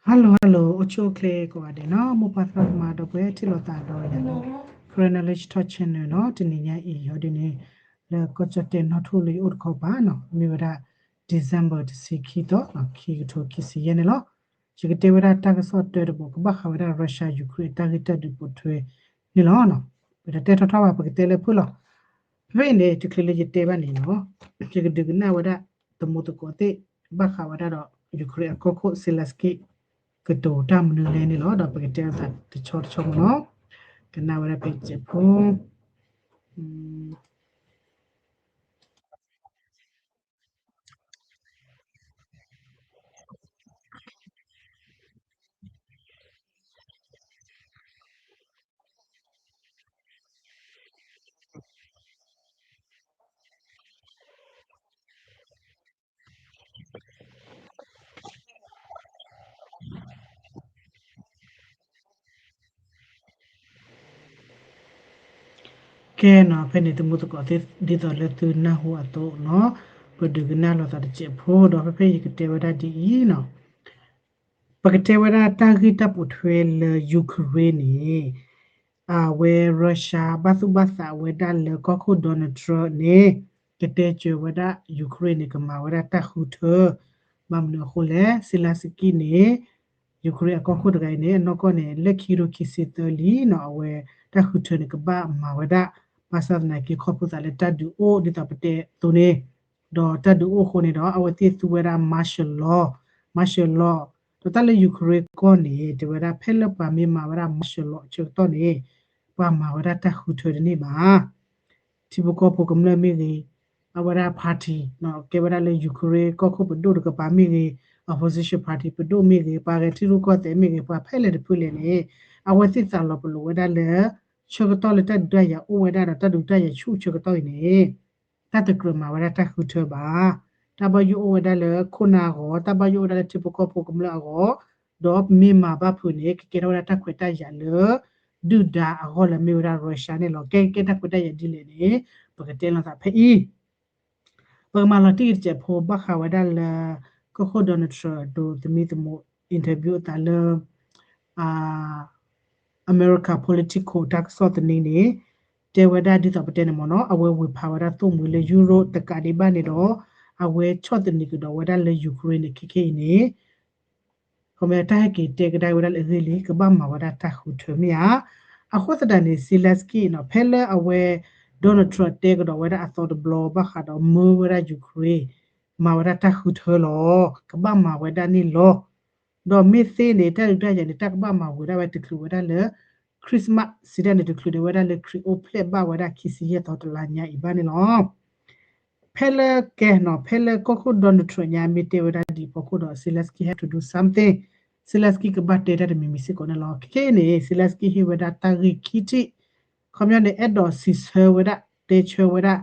Hello hello အိၣ်ဆူၣ်အိၣ်ချ့ကိးဂၤဒဲးနီၤ မိၢ်ပၢ်သရၣ်သမါဒီပုၢ်ဝဲၢ်ထံၣ်လိာ်သးဒီးယၤလၢ Karen Knowledge Talk Channel နီၤ တနံၤညါအံၤ ဟီဒ်န့ၣ် လၢကီၢ်ကၠီၣ်တဲၣ်နီၣ်ထိၣ်လၢယအိၣ်တခီပၤနီၤ မ့ၢ်ဝဲဒၣ် December တဆံခံသီ ခံကထိခံဆံယဲၢ်န့ၣ်လီၤ. ယကတဲဝဲဒၣ်တၢ်ကစီၣ်တၢတဘီ ကဘၣ်ဃးဝဲဒၣ် Russia Ukraine အတၢ်ဂ့ၢ်တၢ်ဒုးပိာ်ထွဲန့ၣ်လီၤ. ပတတဲထီထီၣ်ဘၣ် ပကတဲလၢဖုၣ်လီၤ. ဖဲအံၤန့ၣ် တချုးလၢယတဲဘၣ်န့ၣ်နီၤ ယကဒုးကနၣ်ဝဲဒၣ် သမူသကိးသ့ၣ် ဘၣ်ဃးဝဲဒၣ်ဒီး Ukraine အကီၢ်ခိၣ် Zelensky ကတိၤတၢ်မနုၤလဲၣ်န့ၣ်လီၤ. ဒီးပကတဲအသးတဆီတဆီမ့ၢ်နီၤ ကနၣ်ဝဲဒၣ်ဖဲစဲးဖိ ကဲနီၤ ဖဲန့ၣ် သမူသကိးသ့ၣ် ဒ်သိးလၢသုနၢ်ဟူအသိးနီၤ ပဒုးကနၣ်လိာ်သးတစဲးဖိ ဒီးဖဲဖဲယကတဲဝဲဒၣ်ဒ်အံၤနီၤ ပကတဲဝဲဒၣ်တၢ်ဂ့ၢ်တၢ်ပိာ်ထွဲလၢ Ukraine န့ၣ် အဝဲ Russia ဘၣ်သူၣ်ဘၣ်သးဝဲဒၣ်လၢကီၢ်ခိၣ် Donald Trump န့ၣ် ကတဲစၢၤဝဲဒၣ် Ukraine န့ၣ် ကမၤဝဲဒၣ်တၢ်ဃုထၢ ဘၣ်မနုၤအဃိလဲၣ် Zelensky န့ၣ် Ukraine အကီၢ်ခိၣ်တဂၤအံၤန့ၣ် အနီၢ်ကီၢ်န့ၣ် လၢခံကထိခံဆံသၢလံနီၤ အဝဲတၢ်ဃုထၢန့ၣ် ကဘၣ်မၤဝဲဒၣ် ဘၣ်ဆၣ်သနာ်က့ ခီဖျိသးလၢတၢ်ဒုးအိၣ်ဒ်သိးပတဲအသိးန့ၣ် ဒီးတၢ်ဒုးအိၣ်အဃိန့ၣ်ဒီး အဝဲသ့ၣ်သူဝဲဒၣ် martial law, martial law ဒီးတၢ်လၢ Ukraine ကီၢ်န့ၣ် တဲဝဲဒၣ် ဖဲလၢပှၤမ့ၢ်မၤဝဲဒၣ် martial law အဆၢကတီၢ်န့ၣ် ပှၤမၤဝဲဒၣ်တၢ်ဃုထၢတန့ၢ်ဘၣ် ထံဖိကီၢ်ဖိကမျၢၢ်မ့ၢ်ဂ့ၤ, အဝဲဒၣ် party ကဲဝဲဒၣ်လၢ Ukraine ကီၢ်ခိၣ်ပဒိၣ်တကပၤမ့ၢ်ဂ့ၤ, opposition party ပဒိၣ်မ့ၢ်ဂ့ၤ, ပှၤဂဲၤထံရူၢ်ကီၢ်သဲးမ့ၢ်ဂ့ၤ, ပှၤဖဲလဲၣ်တဖုလဲၣ်န့ၣ် အဝဲသ့ၣ်သးလီၤပလိာ်ဝဲဒၣ်လၢ ဆၢကတီၢ်လၢတၢ်ဒုးတၢ်ယၤအိၣ်ဝဲဒၣ်ဒီး တၢ်ဒုးတၢ်ယၤဆူၣ်ဆၢကတီၢ်အံၤန့ၣ် တၢ်တကြၢးမၤဝဲဒၣ်တၢ်ဃုထၢဘၣ်. တၢ်ဘၣ်ယိၣ်အိၣ်ဝဲဒၣ်လၢခိၣ်နၢ်အဂီၢ်, တၢ်ဘၣ်ယိၣ်အိၣ်ဝဲဒၣ်လၢထံဖိကီၢ်ဖိကမျၢၢ်အဂီၢ်, ဒီးမ့ၢ်မၤဘၣ်ဖုးန့ၣ် ကကဲထီၣ်ဝဲဒၣ်တၢ်ခွဲးတၢ်ယာ်လၢ ဒုၣ်ဒါအဂီၢ်လၢမ့ၢ်ဝဲဒၣ် Russia န့ၣ်လီၤ. ကဲ ကဲတၢ်ခွဲးတၢ်ယာ်ဒ်လဲၣ်န့ၣ် ပကတဲလိာ်သးဖဲအံၤ ပကမၤလီၤတံၢ်က့ၤတစဲးဖိ ဘၣ်ဃးဝဲဒၣ်လၢ ကီၢ်ခိၣ် Donald Trump ဒိးသမံသမိး interview အသးလၢ America Politico တၢ်ကစီၣ်သန့န့ၣ် တဲဝဲဒၣ်ဒ်သိးပတဲန့ၣ်မ့ၢ်နီၤ အဝဲဝ့ၤဖးဝဲဒၣ်သိၣ်မှံၤလၢ Europe တကးဒံးဘၣ်န့ၣ်ဒီး အဝဲဆီၣ်သနံးကဒီးဝဲဒၣ်လၢ Ukraine န့ၣ် ခဲခဲအံၤန့ၣ် ခီမ့ၢ်တၢ်ဟဲက့ၤတဲကဒါဝဲဒၣ်လၢအဂ့ၢ်လံ ကဘၣ်မၤဝဲဒၣ်တၢ်ဃုထၢမ့ၢ်ဧါ. အဃိသတးန့ၣ် Zelensky နီၤ ဖဲလၢအဝဲ Donald Trump တဲကဒီးဝဲဒၣ်အသီတဘျီ ဘၣ်ဃးဒီးမၢဝဲဒၣ် Ukraine မၤဝဲဒၣ်တၢ်ဃုထၢလီၤ. ကဘၣ်မၤဝဲဒၣ်န့ၣ်လီၤ. ဒီးမ့ၢ်သ့န့ၣ် တၢ်ဒုးတၢ်ယၤန့ၣ် တၢ်ကဘၣ်မၤဝဲဒၣ်ဝဲတချုးဝဲဒၣ်လၢ Christmas စံးဒၣ်န့ၣ် တချုးန့ၣ်ဝဲဒၣ်လၢခရံာ်အိၣ်ဖျဲၣ်ဘၣ်ဝဲဒၣ်ခံဆံယဲၢ်သီတလါညါအံၤဘၣ်န့ၣ်လီၤ. ဖဲလၢကဲနီၤ ဖဲလၢကီၢ်ခိၣ် Donald Trump ညါမ့ၢ်တဲဝဲဒၣ်ဒ်အဖီခိၣ်ဒီး Zelensky have to do something, Zelensky ကဘၣ်တဲတၢ်တမံၤမံၤစ့ၢ်ကီးန့ၣ်လီၤ. ခဲခဲအံၤန့ၣ် Zelensky ဟ့ၣ်ဝဲဒၣ်တၢ်ဂ့ၢ်ခံထံၣ်, ခီပညီန့ၣ် အဲၣ်ဒိးစံးဆၢဝဲဒၣ် တဲဆၢဝဲဒၣ်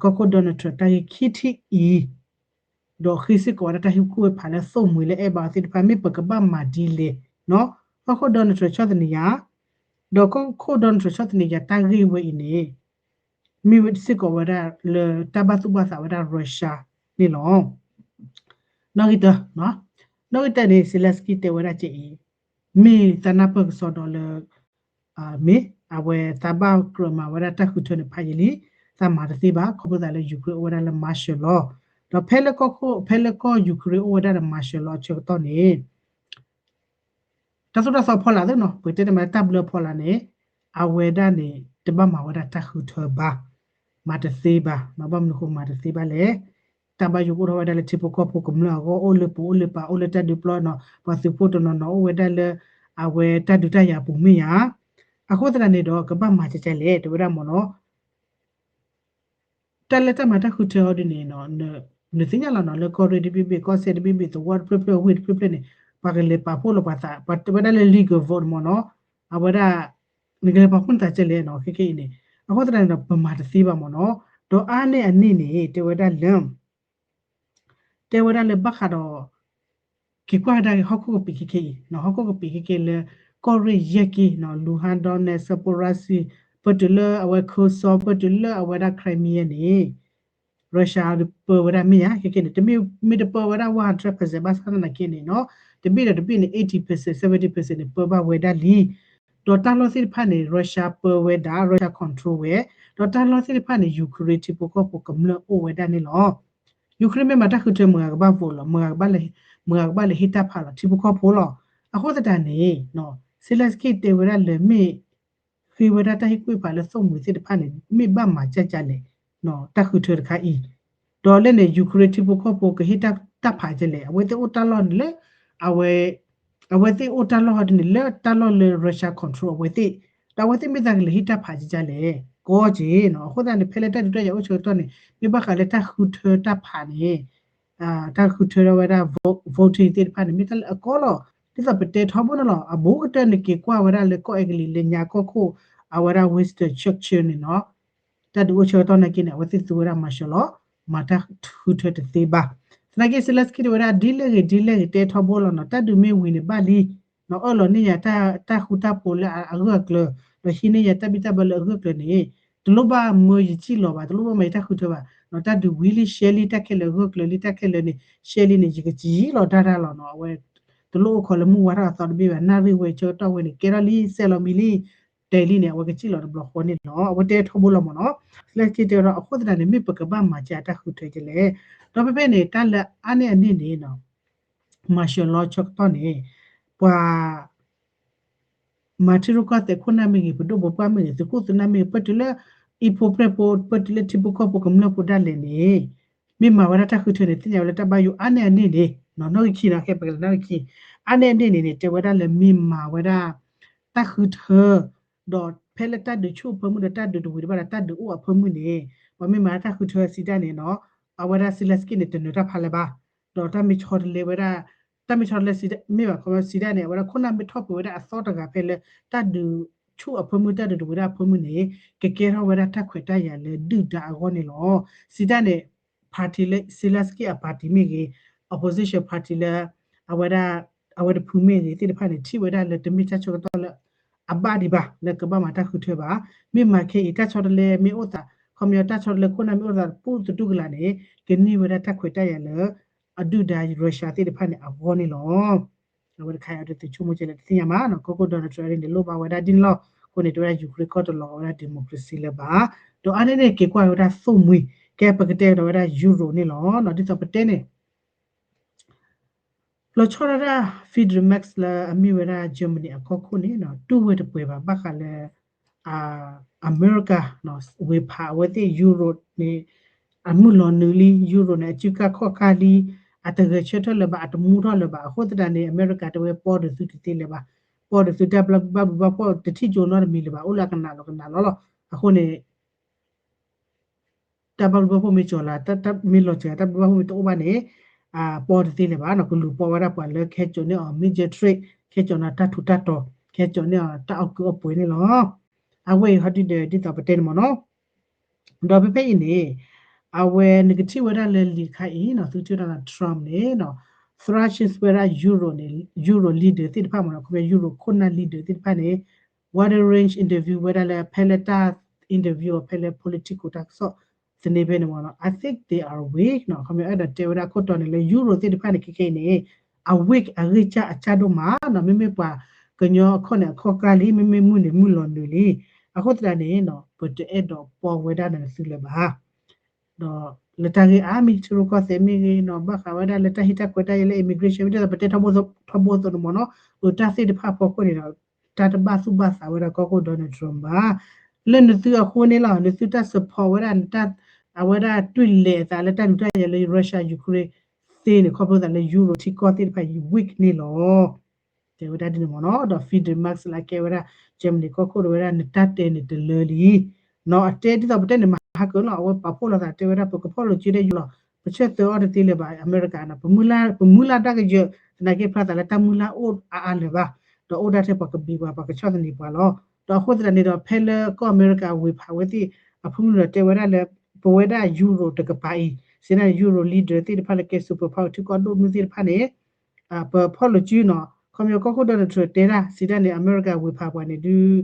ကီၢ်ခိၣ် Donald Trump တၢ်ဂ့ၢ်ခံထံၣ်အံၤ ဒီးဃ့စ့ၢ်ကီးဝဲဒၣ်တၢ်ဟ့ၣ်ကူၣ်ဝဲဖးလၢသိၣ်မှံၤလၢအဲၣ်ဘၣ်အီၤသ့ၣ်တဖၣ် မ့ၢ်ပကဘၣ်မၤဒ်လဲၣ်နီၤ. ကီၢ်ခိၣ် Donald Trump ဆီၣ်သနံးယၤ, ဒီးကီၢ်ခိၣ် Donald Trump ဆီၣ်သနံးယၤတၢ်ဂ့ၢ်ဝဲအံၤန့ၣ် မ့ၢ်စ့ၢ်ကီးဝဲဒၣ်လၢတၢ်ဘၣ်သူၣ်ဘၣ်သးဝဲဒၣ် Russia န့ၣ်လီၤ. နီၣ်ဂံၢ်တၢ, နီၣ်ဂံၢ်တၢန့ၣ် Zelensky တဲဝဲဒၣ်ကဲအံၤ မ့ၢ်သးနၢ်ပၢၢ်ကစီဒီလၢ မ့ၢ်အဝဲသးဘၣ်ကြၢးမၤဝဲဒၣ်တၢ်ဃုထၢန့ၣ်ဖးယံာ်လံ, သးမၤတသ့ဘၣ် ခီဖျိသးလၢ Ukraine အိၣ်ဝဲဒၣ်လၢ martial law, ဒီးဖဲလၢကီၢ်ခိၣ် ဖဲလၢကီၢ် Ukraine အိၣ်ဝဲဒၣ်ဒီး martial law အဆၢကတီၢ်န့ၣ် တၢ်သိၣ်တၢ်သီဖီလာ်သ့ၣ်နီၤ ပကတဲန့ၣ်မး တၢ်ဘျၢဖီလာ်န့ၣ် အဝဲဒၣ်န့ၣ် တဘၣ်မၤဝဲဒၣ်တၢ်ဃုထၢဘၣ်, မၤတသ့ဘၣ်, ဘၣ်မနုၤဃိမၤတသ့ဘၣ်လဲၣ်. တၢ်ဘၣ်ယိၣ်အိၣ်ထီၣ်ဝဲဒၣ်လၢထံဖိကီၢ်ဖိကမျၢၢ်အဂီၢ် အိၣ်လၢပူၤအိၣ်လၢပၤ အိၣ်လၢတၢ်ဒုးပျီနီၤ ပှၤသုးဖိတနီၤနီၤ အိၣ်ဝဲဒၣ်လၢ အဝဲတၢ်ဒုးတၢ်ယၤအပူၤမ့ၢ်ဧါ. အဃိသတးန့ၣ်ဒီး ကဘၣ်မၤကဲကဲလဲၣ် တဲဝဲဒၣ်မ့ၢ်နီၤ တၢ်လၢတၢ်မၤတၢ်ဃုထၢအီၤဒ်န့ၣ်နီၤ နသ့ၣ်ညါလီၤနီၤ လၢကီၢ်ရ့ၣ်တဘ့ၣ်ဘ့ၣ် ကီၢ်စဲၣ်တဘ့ၣ်ဘ့ၣ် သဝီတဖျၢၣ်ဖျၢၣ် ဝ့ၢ်တဖျၢၣ်ဖျၢၣ်န့ၣ် ပှၤကလဲၤပာ်ဖှိၣ်လီၤပှၤသး ပှၤတဲဝဲဒၣ်လၢ legal vote မ့ၢ်နီၤ အဝဲဒၣ် နကလဲၤပာ်ဖှိၣ်နသးကဲလဲၣ်နီၤ ခဲခဲအံၤန့ၣ် အဃိသတးန့ၣ်ဒီး ပမၤတသ့ဘၣ်မ့ၢ်နီၤ ဒီးအါန့ၢ်အန့ၣ်န့ၣ် တဲဝဲဒၣ်လၢ တဲဝဲဒၣ်လၢဘၣ်ဃးဒီး က့ၤကွၢ်ကဒါက့ၤဟီၣ်ခိၣ်ကပံာ်ခဲခဲအံၤ ဟီၣ်ခိၣ်ကပံာ်ခဲခဲလၢ ကီၢ်ရ့ၣ်ယဲၢ်က့နီၤ Luhansk Donetsk Zaporizhzhia ပတုၤလၢအဝဲ Kherson ပတုၤလၢအဝဲဒၣ် Crimea န့ၣ် Russia ပၢဝဲဒၣ်မ့ၢ်ဧါ ခဲကဲန့ၣ် တမ့ၢ် မ့ၢ်တပၢဝဲဒၣ် one hundred percent ဘၣ်ဆၣ်သနာ်က့န့ၣ်နီၤ တဘ့ၣ်ဒီးတဘ့ၣ်န့ၣ် eighty percent seventy percent န့ၣ် ပၢဘၣ်ဝဲဒၣ်လံ ဒီးတၢ်လီၢ်သ့ၣ်တဖၣ်န့ၣ် Russia ပၢဝဲဒၣ် Russia control ဝဲ ဒီးတၢ်လီၢ်သ့ၣ်တဖၣ်န့ၣ် Ukraine ထံဖိကီၢ်ဖိကမျၢၢ်အိၣ်ဝဲဒၣ်န့ၣ်လီၤ. Ukraine မ့ၢ်မၤတၢ်ဃုထၢမုၢ်ဂၤကဘၣ် vote လီၤ မုၢ်ဂၤကဘၣ်လၢ မုၢ်ဂၤကဘၣ်လၢဟ့ၣ်တၢ်ဖးလီၤ ထံဖိကီၢ်ဖိလီၤ. အဃိသတးန့ၣ် Zelenskyy တဲဝဲဒၣ်လၢမ့ၢ် ဃ့ဝဲဒၣ်တၢ်ဟ့ၣ်ကူၣ်ဖးလၢသိၣ်မှံၤသ့ၣ်တဖၣ်န့ၣ် မ့ၢ်ဘၣ်မၤကၢ်ကၢ်လဲၣ် တၢ်ဃုထၢတခါအံၤ ဒီးလၢန့ၣ် Ukraine ထံဖိကီၢ်ဖိကဟ့ၣ်တၢ်ဖးကၢ်လဲၣ် အဝဲသ့ၣ်အိၣ်တၢ်လီၢ်န့ၣ်လၢ အဝဲ အဝဲသ့ၣ်အိၣ်တၢ်လီၢ်ဟီဒ်န့ၣ် လၢတၢ်လီၢ်လၢ Russia control အဝဲသ့ၣ် ဒီးအဝဲသ့ၣ်မ့ၢ်သးကလဲၤဟ့ၣ်တၢ်ဖးကၢ်ကၢ်လဲၣ် ကီက့ၤနီၤ အဃိသတးန့ၣ် ဖဲလၢတၢ်ဒုးတၢ်ယၤအိၣ်ဆၢကတီၢ်န့ၣ် မ့ၢ်ဘၣ်ဃးလၢတၢ်ဃုထၢတၢ်ဖးန့ၣ် တၢ်ဃုထၢထီၣ်ဝဲဒၣ် voting သ့ၣ်တဖၣ်န့ၣ် မ့ၢ်တၢ်လၢအကီလီၤ. ဒ်သိးပတဲထီဘိန့ၣ်လီၤ အဘူးကတၢၢ်န့ၣ်က့ၤကွၢ်ဝဲဒၣ်လၢကီၢ်အဲကလံးလၢညါကီၢ်ခိၣ် အဝဲဒၣ် Winston Churchill န့ၣ်နီၤ တၢ်ဒုးအိၣ်ဆၢကတီၢ်နာ်က့န့ၣ် အဝဲသ့ၣ်သူဝဲဒၣ် martial law မၤတၢ်ဃုထၢတသ့ဘၣ်. သနာ်က့ Zelenskyy တဲဝဲဒၣ် ဒ်လဲၣ်ဂ့ၤ ဒ်လဲၣ်ဂ့ၤ တဲထီဘိလီၤနီၤ တၢ်ဒုးမ့ၢ်ဝံၤန့ၣ်ဘၣ်လံ အၢၣ်လီၤန့ၢ်ယၤ တၢ်ဃူတၢ်ဖိးလၢအဂၢၢ်အကျၢၤ ဒီးဟံးန့ၢ်ယၤတၢ်ဘံၣ်တၢ်ဘၢလၢအဂၢၢ်အကျၢၤန့ၣ် တလိၣ်ဘၣ်မၢယစံၣ်လီၤဘၣ် တလိၣ်ဘၣ်မၤယတၢ်ဃုထၢဘၣ် တၢ်ဒုးဝံၤလံရှဲလံ တၢ်ခဲလၢာ်ဂၢၢ်ကျၢၤလံ တၢ်ခဲလၢာ်န့ၣ် ရှဲလံန့ၣ် ယကယံာ်လီၤဒၣ်တၢ်လီၤနီၤ အဝဲ တလိၣ်အိၣ်ခိးလၢမုၢ်ဝါထီၣ်အသီတဘ့ၣ်ဘၣ် နၣ်ရံၣ်ဝဲဆၢကတီၢ်ဝဲန့ၣ် ကဲထီၣ်လံ စဲးလီၤမံၤလံ တဲလံန့ၣ် အဝဲကစံၣ်လီၤတဘျီဃီန့ၣ်လီၤ အဝဲတဲထီဘိလီၤမ့ၢ်နီၤ Zelenskyy တဲဝဲဒၣ် အဃိသတးန့ၣ် မ့ၢ်ပကဘၣ်မၤကၢ်တၢ်ဃုထၢကလဲၣ် ဒီးဖဲဖဲန့ၣ် တၢ်လၢအါန့ၢ်အန့ၣ်န့ၣ်နီၤ martial law ဆၢကတီၢ်န့ၣ် ပှၤ မၤထံရူၢ်ကီၢ်သဲးခိၣ်နၢ်မ့ၢ်ဂ့ၤ ပဒိၣ်ပပှၢ်မ့ၢ်ဂ့ၤ သုးခိၣ်သုးနၢ်မ့ၢ်ဂ့ၤ ပၢၢ်တုၤလၢ အံၤဖိပြဲၣ်ဖိ ပၢၢ်တုၤလၢထံဖိကီၢ်ဖိကမျၢၢ်ဖိဒၣ်လဲာ်န့ၣ် မ့ၢ်မၤဝဲဒၣ်တၢ်ဃုထၢန့ၣ် သ့ၣ်ညါဝဲလၢတၢ်ဘၣ်ယိၣ်အါန့ၢ်အန့ၣ်န့ၣ် နီၣ်ဂံၢ်ခံနီၤ ခဲပကလဲၤနီၣ်ဂံၢ်ခံ အါန့ၢ်အန့ၣ်န့ၣ်န့ၣ် တဲဝဲဒၣ်လၢမ့ၢ်မၤဝဲဒၣ် တၢ်ဃုထၢ ဒီးဖဲလၢတၢ်ဒုးဆူၣ်အဖၢမုၢ်ဒီးတၢ်ဒုးတဝံၤတဘၣ်ဒီးတၢ်ဒုးအိၣ်အဖၢမုၢ်န့ၣ် ပှၤမ့ၢ်မၤတၢ်ဃုထၢစံးတၢ်န့ၣ်နီၤ အဝဲဒၣ် Zelenskyy န့ၣ် တနၢၤတၢ်ဖးလၢၤဘၣ် ဒီးတၢ်မ့ၢ်ဆီတလဲဝဲဒၣ် တၢ်မ့ၢ်ဆီတလဲစံးတၢ် မ့ၢ်ဘၣ်ခီမ့ၢ်စံးတၢ်န့ၣ် အဝဲဒၣ်ခိၣ်နၢ်မ့ၢ်ထီၣ်ပှဲၤဝဲဒၣ်အသီတဂၤဖဲလၢ တၢ်ဒုးဆူၣ်အဖၢမုၢ် တၢ်ဒုးတဝံၤဒၣ်အဖၢမုၢ်န့ၣ် ကကဲထီၣ်ဝဲဒၣ်တၢ်ခွဲးတၢ်ယာ်လၢဒုၣ်ဒါအဂီၢ်န့ၣ်လီၤ. စံးတၢ်န့ၣ် party လၢ Zelenskyy အ party မ့ၢ်ဂ့ၤ opposition party လၢ အဝဲဒၣ် အဝဲတဖုမ့ၢ်ဂ့ၤသ့ၣ်တဖၣ်န့ၣ် ထံၣ်ဝဲဒၣ်လၢတမ့ၢ်တၢ်ဆၢကတီၢ်လၢ အဘၣ်ဒံးဘၣ် လၢကဘၣ်မၤတၢ်ဃုထၢဘၣ်. မ့ၢ်မၤခဲအံၤ တၢ်ဆီတလဲမ့ၢ်အိၣ်သး ခီပညီတၢ်ဆီတလဲခိၣ်နၢ်မ့ၢ်အိၣ်သးတပူၤတတူၢ်ကလာ်န့ၣ် ကန့ၢ်ဝဲဒၣ်တၢ်ခွဲးတၢ်ယာ်လၢ အဒုၣ်ဒါ Russia သ့ၣ်တဖၣ်န့ၣ်အဂီၢ်န့ၣ်လီၤ. အဝဲတခါအံၤ တသုဆိကမိၣ်ကလဲၣ်တသ့ၣ်ညါမးနီၤ ကီၢ်ခိၣ် Donald Trump အံၤန့ၣ် လိၣ်ဘၣ်ဝဲဒၣ်ဒ်န့ၣ်လီၤ. အဃိန့ၣ် တဲဝဲဒၣ် Ukraine ကီၢ်တလီၤဂာ်ဝဲဒၣ် democracy လၢၤဘၣ်. ဒီးအါန့ၢ်န့ၣ် က့ၤကွၢ်ဝဲဒၣ်သိၣ်မှံၤ ကဲပကတဲဒီးဝဲဒၣ် Europe န့ၣ်လီၤ. ဒ်သိးပတဲန့ၣ် လီၤဆီဒၣ်တၢ် Friedrich Merz လၢအမ့ၢ်ဝဲဒၣ် Germany အကီၢ်ခိၣ်န့ၣ် တူၢ်ဝဲတပှဲၤဘၣ် ဘၣ်ဃးလၢ အမဲရကၤ ဝ့ၤဖးအဝဲသ့ၣ် Europe န့ၣ် အမုၢ်လီၤနုာ်လံ Europe န့ၣ် အစုကၢ်ခီၣ်ကၢ်လံ အတဂဲၤဆၢထၢၣ်လၢၤဘၣ် အတမူထီၣ်လၢၤဘၣ်. အဃိသတးန့ၣ် အမဲရကၤတဲဝဲ ပီၢ်ဒုးသုတသ့လၢၤဘၣ်. ပီၢ်ဒုးသုတၢ်ဘၣ်ဘျုးဘၣ်ဖှိၣ် တထံၣ်ကၠိနီတမံၤလၢၤဘၣ် အိၣ်လၢအကနၣ်လီၤကနၣ်လီၤလီၤ. အဃိန့ၣ် တၢ်ဘၣ်ဘျုးဘၣ်ဖှိၣ်မ့ၢ်ကၠီၤလၢ မ့ၢ်လီၤစှၤ တၢ်ဘၣ်ဘျုးဘၣ်ဖှိၣ်မ့ၢ်တအိၣ်ဘၣ်န့ၣ် ပီၢ်တသ့လၢၤဘၣ်နီၤ. ကလူၤပိာ်ဝဲဒၣ်ပှၤလၢကဟဲကၠီၤန့ၢ်အီၤ major trade ကဟဲကၠီၤန့ၢ်တၢ်ထူးတၢ်တီၤ ကဟဲကၠီၤန့ၢ်အီၤတၢ်အီၣ်ကုၢ်အီၣ်ပှဲၤန့ၣ်လီၤ. အဝဲအံၤဟီဒုဒီး ဒ်သိးပတဲန့ၣ်မ့ၢ်နီၤ ဒီးဖဲဖဲအံၤန့ၣ် အဝဲနကထံၣ်ဝဲဒၣ်လၢလံာ်တခါအံၤနီၤ သုထံၣ်ဝဲဒၣ် Trump န့ၣ် thrashing ဝဲဒၣ် Euro န့ၣ် Euro leader သ့ၣ်တဖၣ်မ့ၢ်နီၤ ခီဖျိ Euro ခိၣ်နၢ် leader သ့ၣ်တဖၣ်န့ၣ် wide range interview ဝဲဒၣ်လၢဖဲလၢတၢ် interview အီၤဖဲလၢ political တၢ်ကစီၣ်သန့ဖဲန့ၣ်မ့ၢ်နီၤ I think they are weak နီၤ ခီဖျိအဲၣ်ဒိးတဲဝဲဒၣ်ခိၣ်တီန့ၣ်လၢ Euro သ့ၣ်တဖၣ်န့ၣ် ခဲခဲအံၤန့ၣ် အ weak အဂ့ၢ်စၢ်အစၢ်ဒိၣ်မးနီၤ မ့မ့ၢ်ပှၤကညီအခီၣ်န့ၣ် အခီၣ်ကၢ်လံ မ့မ့ၢ်မုၢ်န့ၣ် မုၢ်လီၤနုာ်လံ အဃိသတးန့ၣ်နီၤ ပတအဲၣ်ဒိးပီၢ်ဝဲဒၣ်နသုလၢၤဘၣ် ဒီးလၢတၢ်ဂ့ၢ်အါမံၤ ထံရူၢ်ကီၢ်သဲးမ့ၢ်ဂ့ၤနီၤ ဘၣ်ဃးဝဲဒၣ်လၢတၢ်ဟ့ၣ်တၢ်ခွဲးတၢ်ယာ်လၢ immigration မ့ၢ်ဂ့ၤ ပတဲထီဘိသိးန့ၣ်မ့ၢ်နီၤ အတၢ်သ့ၣ်တဖၣ်ဖီခိၣ်န့ၣ်ဒီး တၢ်တဘၣ်သူၣ်ဘၣ်သးဝဲဒၣ်ကီၢ်ခိၣ် Donald Trump ဘၣ်. လၢနသုအဃိန့ၣ်လီၤ နသုတၢ် support ဝဲဒၣ် အဝဲဒၣ်တွံၢ်လဲၤအသးလၢတၢ်ဒုးတၢ်ယၤလၢ Russia Ukraine သ့န့ၣ် ခီဖျိသးလၢ Euro ထံကီၢ်သ့ၣ်တဖၣ်အံၤ weak န့ၣ်လီၤ. တဲဝဲဒၣ်ဒ်န့ၣ်မ့ၢ်နီၤ ဒီး Friedrich Merz လၢအကဲဝဲဒၣ် Germany ကီၢ်ခိၣ်ဒီးဝဲဒၣ် နတၢ်တဲန့ၣ်တလၢလံ နီၤ အတဲဒ်သိးပတဲန့ၣ် မၤဟးကၢၤလီၤ အဝဲပာ်ဖှိၣ်လိာ်သးတဲဝဲဒၣ် ပကဖီၣ်လိာ်စုဒီးယူၤလီၤ ပဆၢသၢအီၤတသ့လၢၤဘၣ် အမဲရကၤနီၤ ပမုၢ်လၢ်တၢ်ကယၢၤ သနာ်က့ဖျါသးလၢတၢ်မုၢ်လၢ်အိၣ်အါအါလၢၤဘၣ် ဒီးအိၣ်ဒၣ်ထဲပှၤကဘံးပှၤ ပှၤကဆီၣ်သနံးပှၤလီၤ. ဒီးအဃိသတးန့ၣ်ဒီး ဖဲလၢကီၢ်အမဲရကၤဝ့ၤဖးဝဲသ့ၣ် အဖုမုၢ်ဒီးတဲဝဲဒၣ်လၢ ပဝဲဒၣ် Euro တကပၤအံၤ စ့ၢ်န့ၣ် Euro leader သ့ၣ်တဖၣ်လၢကဲ superpower ထံကီၢ်ဒိၣ်မုၢ်သ့ၣ်တဖၣ်န့ၣ် ပဖီၣ်လိာ်စုနီၤ ခီဖျိကီၢ်ခိၣ် Donald Trump တဲဒၣ် စံးတၢ်န့ၣ် အမဲရကၤဝ့ၤဖးပှၤန့ၣ်ဒုး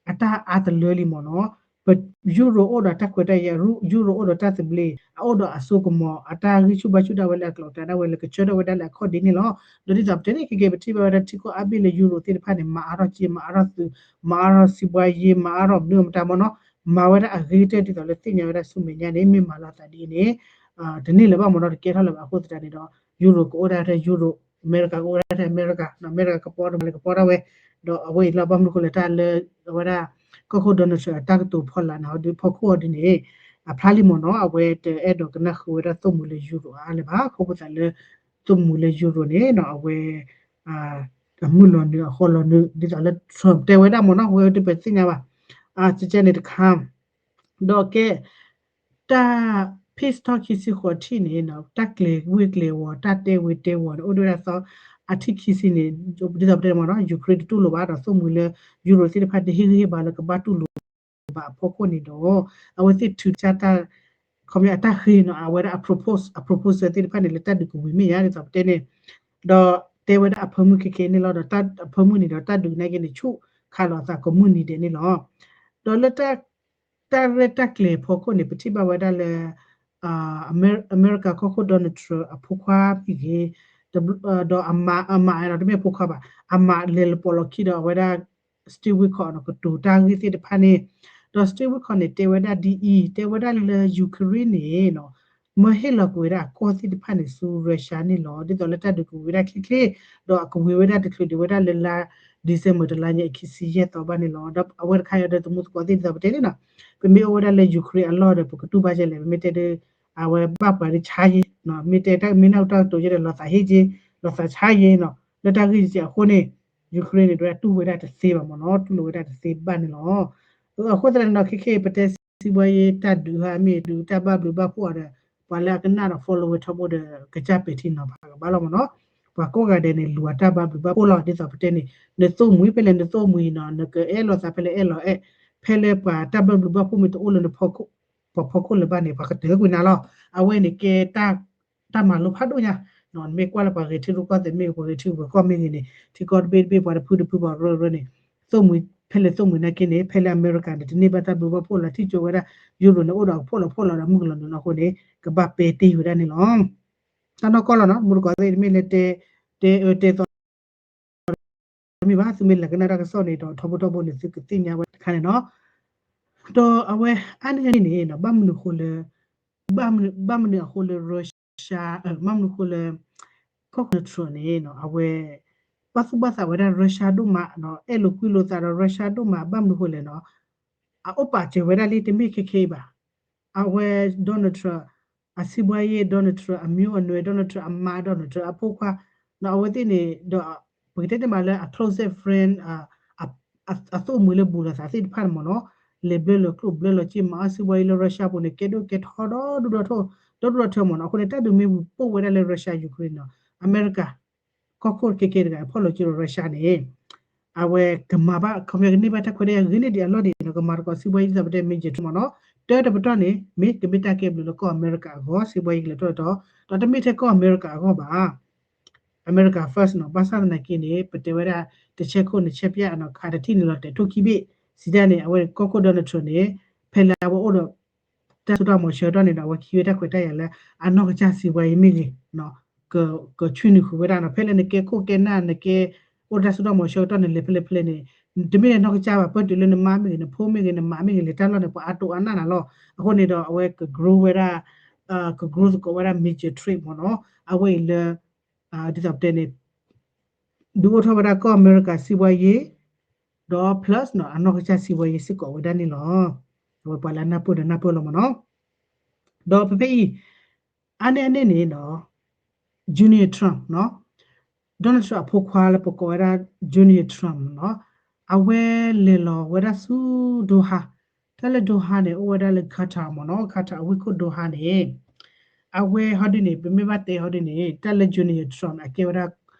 အတၢ်အါတလၢလံမ့ၢ်နီၤ ယူရိၤအိၣ်ဒီးတၢ်ခွဲးတၢ်ယာ်, ယူရိၤအိၣ်ဒီးတၢ်သဘျ့, အအိၣ်ဒီးအစိကမီၤ, အတၢ်ဂံၢ်ဆူၣ်ဘါဆူၣ်ဒၣ်ဝဲလၢအကျိၤအကျဲဒၣ်ဝဲလၢကဆှၢထီၣ်ဝဲဒၣ်လၢအခီၣ်ဒ့န့ၣ်လီၤ. ဒီးဒ်သိးပတဲန့ၣ် ခဲကဲ ပထံၣ်ဘၣ်ဝဲဒၣ်ထံကီၢ်အါဘ့ၣ်လၢယူရိၤသ့ၣ်တဖၣ်န့ၣ် မၤအါထီၣ်စ့, မၤအါထီၣ်သုး, မၤအါထီၣ်စံးဘှါယ့, မၤအါထီၣ်မနုၤမတၤမနီၤ, မၤဝဲဒၣ်အဂ့ၤကတၢၢ်ဒ်သိးလၢသ့ၣ်ညါဝဲဒၣ်ဆူမဲာ်ညါန့ၣ် မ့ၢ်မၤလီၤသးဒ်အံၤန့ၣ် တန့ၢ်လၢၤဘၣ်မနီၤ, တကဲထီၣ်လၢၤဘၣ်အဃိသတးန့ၣ်ဒီး ယူရိၤကအိၣ်ဒၣ်ထဲယူရိၤ, အမဲရကၤကအိၣ်ဒၣ်ထဲအမဲရကၤ, အမဲရကၤကပီၤဒၣ်မၤလၢကပီၤဒၣ်ဝဲ, ဒီးအဝဲအံၤလီၤ ဘၣ်မနုၤဃိလဲၣ် တၢ်လၢအဝဲဒၣ် ကီၢ်ခိၣ် Donald Trump အတၢ်ကတိၤဖီလာ်န့ၣ် ဟီဒ်ဖီခိၣ်အီၤဒ်န့ၣ် အဖျါလံမ့ၢ်နီၤ, အဝဲတအဲၣ်ဒိးကနၣ်ဃုာ်ဝဲဒၣ်သိၣ်မှံၤလၢယူရိၤအါလၢၤဘၣ်, ခီဖျိသးလၢ သိၣ်မှံၤလၢယူရိၤန့ၣ်နီၤ အဝဲ အမုၢ်လီၤနုာ်အဃီလီၤနုာ် ဒ်သိးလၢ Trump တဲဝဲဒၣ်မ့ၢ်နီၤ, ဝဲတပသ့ၣ်ညါဘၣ်, အကကဲန့ၣ်တခါ ဒီးကဲ တၢ် peace talk ခံဆံဃိးထံၣ်န့ၣ် တၢ်ကျဲၤဝ့ကျဲၤဝီၤ တၢ်တဲဝ့တဲဝီၤန့ၣ် အိၣ်ဒၣ်ဝဲဒၣ်သီ အထံၣ်ခံဆံန့ၣ် ဒ်သိးပတဲမ့ၢ်နီၤ Ukraine တတူၢ်လိာ်ဘၣ် ဒီးသိၣ်မှံၤလၢ ယူရိၤသ့ၣ်တဖၣ် တဟ့ၣ်ဂံၢ်ဟ့ၣ်ဘါလၢကဘၣ်တူၢ်လိာ်ဘၣ်အဖီခိၣ်န့ၣ်ဒီး အဝဲသ့ၣ်ထုးကစၢ်တၢ် ခီပညီအတၢ်ဃ့နီၤ အဝဲဒၣ်အ propose အ proposal သ့ၣ်တဖၣ်န့ၣ် လၢတၢ်ဒုးကဝံၤမ့ၢ်ယါ ဒ်သိးပတဲန့ၣ် ဒီးတဲဝဲဒၣ်အဖၢမုၢ်ခဲခဲန့ၣ်လီၤ, ဒီးတၢ်အဖၢမုၢ်န့ၣ်ဒီး တၢ်ဒုးနာ်က့န့ၣ် ဆူၣ်ခးလိာ်အသးကိးမုၢ်နံၤဒဲးန့ၣ်လီၤ. ဒီးလၢ တၢ်ရဲၣ်တၢ်ကျဲၤဖီခိၣ်န့ၣ် ပထံၣ်ဘၣ်ဝဲဒၣ်လၢ အမဲရကၤကီၢ်ခိၣ် Donald Trump အဖိခွါမ့ၢ်ဂ့ၤ, ဒီးအမါ အမါဒီးတမ့ၢ်အဖိခွါဘၣ်, အမါလဲၤလၢပိာ်လီၤခံဒီးအဝဲဒၣ် Steve Witkoff နီၤ ကတိၤတၢ်ဂ့ၢ်သ့ၣ်တဖၣ်န့ၣ်, ဒီး Steve Witkoff န့ၣ် တဲဝဲဒၣ်ဒ်အံၤ, တဲဝဲဒၣ်လၢ Ukraine န့ၣ်နီၤ မၢဟ့ၣ်လီၤကွံာ်ဝဲဒၣ်အကီၢ်သ့ၣ်တဖၣ်န့ၣ်ဆူ Russia န့ၣ်လီၤ. ဒ်သိးလၢတၢ်ဒုးကဝံၤဝဲဒၣ်ချ့ချ့, ဒီးအကဝံၤဝဲဒၣ်တချုးဒံးဝဲဒၣ်လၢလါ December တလါညါအခံဆံယဲၢ်သီဘၣ်န့ၣ်လီၤ. ဒီးအဝဲတခါအံၤဒီးသမူသကိးသ့ၣ်ဒ်သိးပတဲန့ၣ်နီၤ, ပမ့ၢ်အိၣ်ဝဲဒၣ်လၢ Ukraine အလီၢ်ဒီး ပကတူၢ်ဘၣ်ကဲလဲၣ်, ပမ့ၢ်တဲဒ် အဝဲဘၣ်ပှၤဒ်ဆါယ့, မ့ၢ်တဲတၢ်မ့ၢ်နီၣ်တၢ်ကတိၤယဲဒီး လီၤသးဟ့ၣ်က့, လီၤသးဆါယ့နီၤ, လၢတၢ်ဂ့ၢ်ကဲအဃိန့ၣ် Ukraine န့ၣ် ဒဝဲဒၣ်တူၢ်ဝဲဒၣ်တသ့ဘၣ်မ့ၢ်နီၤ, တူၢ်လိာ်ဝဲဒၣ်တသ့ဘၣ်န့ၣ်လီၤ. အဃိသတးန့ၣ်ဒီး ခဲခဲအံၤ ပတဲစံးဘှါယ့ တၢ်ဒုးဟါမ့ၢ်ဒုးတၢ်ဘၣ်ဘျုးဘၣ်ဖှိၣ်အီၤဒီး ပှၤလၢအကနၣ်ဒီး follow ဝဲထီဘိဒီး ကစၢ်ပဲာ်ထံနီၤဖးကဘၣ်လီၤမ့ၢ်နီၤ, ပှၤကိးဂၤဒဲးန့ၣ် လူၤအတၢ်ဘၣ်ဘျုးဘၣ်ဖှိၣ်လီၤ. ဒ်သိးပတဲန့ၣ် နသိၣ်မှံၤဖဲလဲၣ်နသိၣ်မှံၤနီၤ, နကအဲၣ်လိာ်သးဖဲလဲၣ်အဲၣ်လိာ်အဲၣ်, ဖဲလၢပှၤတၢ်ဘၣ်ဘျုးဘၣ်ဖှိၣ်မ့ၢ်တအိၣ်လၢန ပှၤဖီခိၣ်လၢၤဘၣ်န့ၣ် ပှၤကတၢၢ်ကွံာ်နၤလီၤ. အဝဲန့ၣ်ကဲ တၢ်မၤလိဖးဒိၣ်ညါ, နမ့ၢ်ကွၢ်လၢပှၤဂဲၤထံရူၢ်ကီၢ်သဲးမ့ၢ်ဂ့ၤ ပှၤဂဲၤထံဂီၤကီၢ်မ့ၢ်ဂ့ၤန့ၣ် ထံကီၢ်တဘ့ၣ်တဘ့ၣ် ပှၤတဖုတဖု ပှၤရၢရၢန့ၣ် သိၣ်မှံၤဖဲလဲၣ်သိၣ်မှံၤနာ်က့န့ၣ် ဖဲလၢအမဲရကၤန့ၣ် တန့ၢ်ဘၣ်တၢ်ဘျုးဘၣ်ဖှိၣ်လီၤ ထံၣ်ကၠိဝဲဒၣ် ယူရိၤန့ၣ် အိၣ်ဒီးအဖှိၣ်လီၤဖှိၣ်လီၤဒီးမုၢ်ကလီၤနုာ်လီၤအဃိန့ၣ် ကဘၣ်ပဲတ့ၢ်ဝဲဒၣ်န့ၣ်လီၤ. တၢ်နီၢ်ကီၢ်လီၤနီၤ မူတကိးသ့ၣ်တမ့ၢ်လၢတဲ တဲအၢတဲသီ မ့ၢ်ဘၣ် သုမ့ၢ်လဲၤကနၣ်တၢ်ကစီၣ်န့ၣ်ဒီး ထီဘိထီဘိန့ၣ် သုကသ့ၣ်ညါဝဲတခါန့ၣ်နီၤ. ဒီးအဝဲအါန့ၢ်န့ၣ်နီၤ ဘၣ်မနုၤအဃိလၢ ဘၣ်မနုၤအဃိလၢ Russia ဘၣ်မနုၤအဃိလၢ ကီၢ်ခိၣ် Trump န့ၣ်နီၤ အဝဲ ဘၣ်သူၣ်ဘၣ်သးဝဲဒၣ် Russia ဒိၣ်မးနီၤ အဲၣ်လိာ်ကွံလိာ်သးဒီး Russia ဒိၣ်မး ဘၣ်မနုၤအဃိလဲၣ်နီၤ အအိၣ်ပာ်စၢၤဝဲဒၣ်လံ တမ့ၢ်ခဲခဲအံၤဘၣ်. အဝဲ Donald Trump အစံးဘှါယ့ Donald Trump အမျိုးအနွယ် Donald Trump အမါ Donald Trump အဖိခွါ အဝဲသ့ၣ်န့ၣ်ဒီး ပကတဲန့ၣ်မးလၢအ close friend အသိၣ်မှံၤလၢဘူးလိာ်သးသ့ၣ်တဖၣ်န့ၣ်မ့ၢ်နီၤ လဲၤဘျၢလီၤကျိၣ်ဘျၢလီၤစ့ မၤအီၣ်စံးဘှါယ့လၢ Russia ပူၤန့ၣ် ကဲဒိၣ်ကဲထီဒီဒူၣ်ဒီထၢ ဒီဒူၣ်ဒီထၢမ့ၢ်နီၤ. အဃိန့ၣ် တၢ်ဒုးမ့ၢ်ဝံၤပိၢ်ဝဲဒၣ်လၢ Russia Ukraine နီၤ အမဲရကၤ ကီၢ်ခိၣ်ခဲခဲတဂၤ ဖီၣ်လီၤက့ၤဒီး Russia န့ၣ် အဝဲကမၤဘၣ် ခီပညီကန့ၢ်ဘၣ်တၢ်ခွဲးတၢ်ယာ်ဂ့ၤန့ၢ်ဒံးအလီၢ်ဒံးနီၤ ကမၤသကိးစံးဘှါယ့ဒ်သိးပတဲ Major Trump မ့ၢ်နီၤ တၢတပတီၢ်န့ၣ် မ့ၢ်ကမ့ၢ်တၢ်ကဲဘျုးလၢကီၢ်အမဲရကၤအဂီၢ် စံးဘှါယ့ကလဲၤထီၣ်လဲၤထီ ဒီးတမ့ၢ်ထဲကီၢ်အမဲရကၤအဂီၢ်ဘၣ် America first နီၤ ဘၣ်ဆၣ်သနာ်က့န့ၣ် ပတဲဝဲဒၣ် တဆဲခိၣ်န့ၣ် ဆဲပျၢ်နီၤ ခးတထံၣ်န့ၣ်လီၤတဲာ်ထိၣ်ခံဘ့ၣ် စံးတၢ်န့ၣ် အဝဲကီၢ်ခိၣ် Donald Trump န့ၣ် ဖဲလၢအဝဲအိၣ်ဒီး တၢ်စိတၢ်ကမီၤဆၢကတီၢ်န့ၣ်ဒီး အဝဲကဟံးဝဲတၢ်ခွဲးတၢ်ယာ်လၢ အနီၢ်ကစၢ်စံးဘှါယ့မ့ၢ်ဂ့ၤ ကဆွံနုာ်ဃုာ်ဝဲဒၣ်နီၤ ဖဲလၢနကဲခိၣ်ကဲနၢ် နကဲအိၣ်တၢ်စိတၢ်ကမီၤဆၢကတီၢ်န့ၣ် လဲၤဖဲလဲၣ်ဖဲလဲၣ်န့ၣ် တမ့ၢ်လၢနီၢ်ကစၢ်ဘၣ် ပၢၢ်တုၤလၢနမါမ့ၢ်ဂ့ၤ နဖိမ့ၢ်ဂ့ၤ နမးမ့ၢ်ဂ့ၤ လဲၤတၢ်လီၢ်န့ၣ် ပှၤအါတိၤအါနၢ်နၤလီၤ. အဃိန့ၣ်ဒီး အဝဲက grow ဝဲဒၣ် က grow သကိးဝဲဒၣ် Major Trump မ့ၢ်နီၤ အဝဲအံၤလၢ ဒ်သိးပတဲန့ၣ် ဒုးအိၣ်ထီၣ်ဝဲဒၣ်ကီၢ်အမဲရကၤစံးဘှါယ့ ဒီး plus နီၤ အနီၢ်ကစၢ်စံးဘှါယ့စ့ၢ်ကီးဝဲဒၣ်န့ၣ်လီၤ. အဝဲပှၤလၢအနၢ်ပၢၢ်ဒီးနၢ်ပၢၢ်လီၤမ့ၢ်နီၤ. ဒီးဖဲဖဲအံၤ အါန့ၢ်အန့ၣ်န့ၣ်နီၤ Junior Trump နီၤ Donald Trump အဖိခွါလၢပကိးဝဲဒၣ် Junior Trump နီၤ အဝဲလဲၤလီၤဝဲဒၣ်ဆူ Doha တၢ်လၢ Doha န့ၣ် အိၣ်ဝဲဒၣ်လၢ Qatar မ့ၢ်နီၤ Qatar အဝ့ၢ်ခိၣ် Doha န့ၣ် အဝဲဟီဒ်န့ၣ် ပမ့ၢ်ဘၣ်တဲဟီဒ်န့ၣ် တၢ်လၢ Junior Trump န့ၣ် အကဲဝဲဒၣ်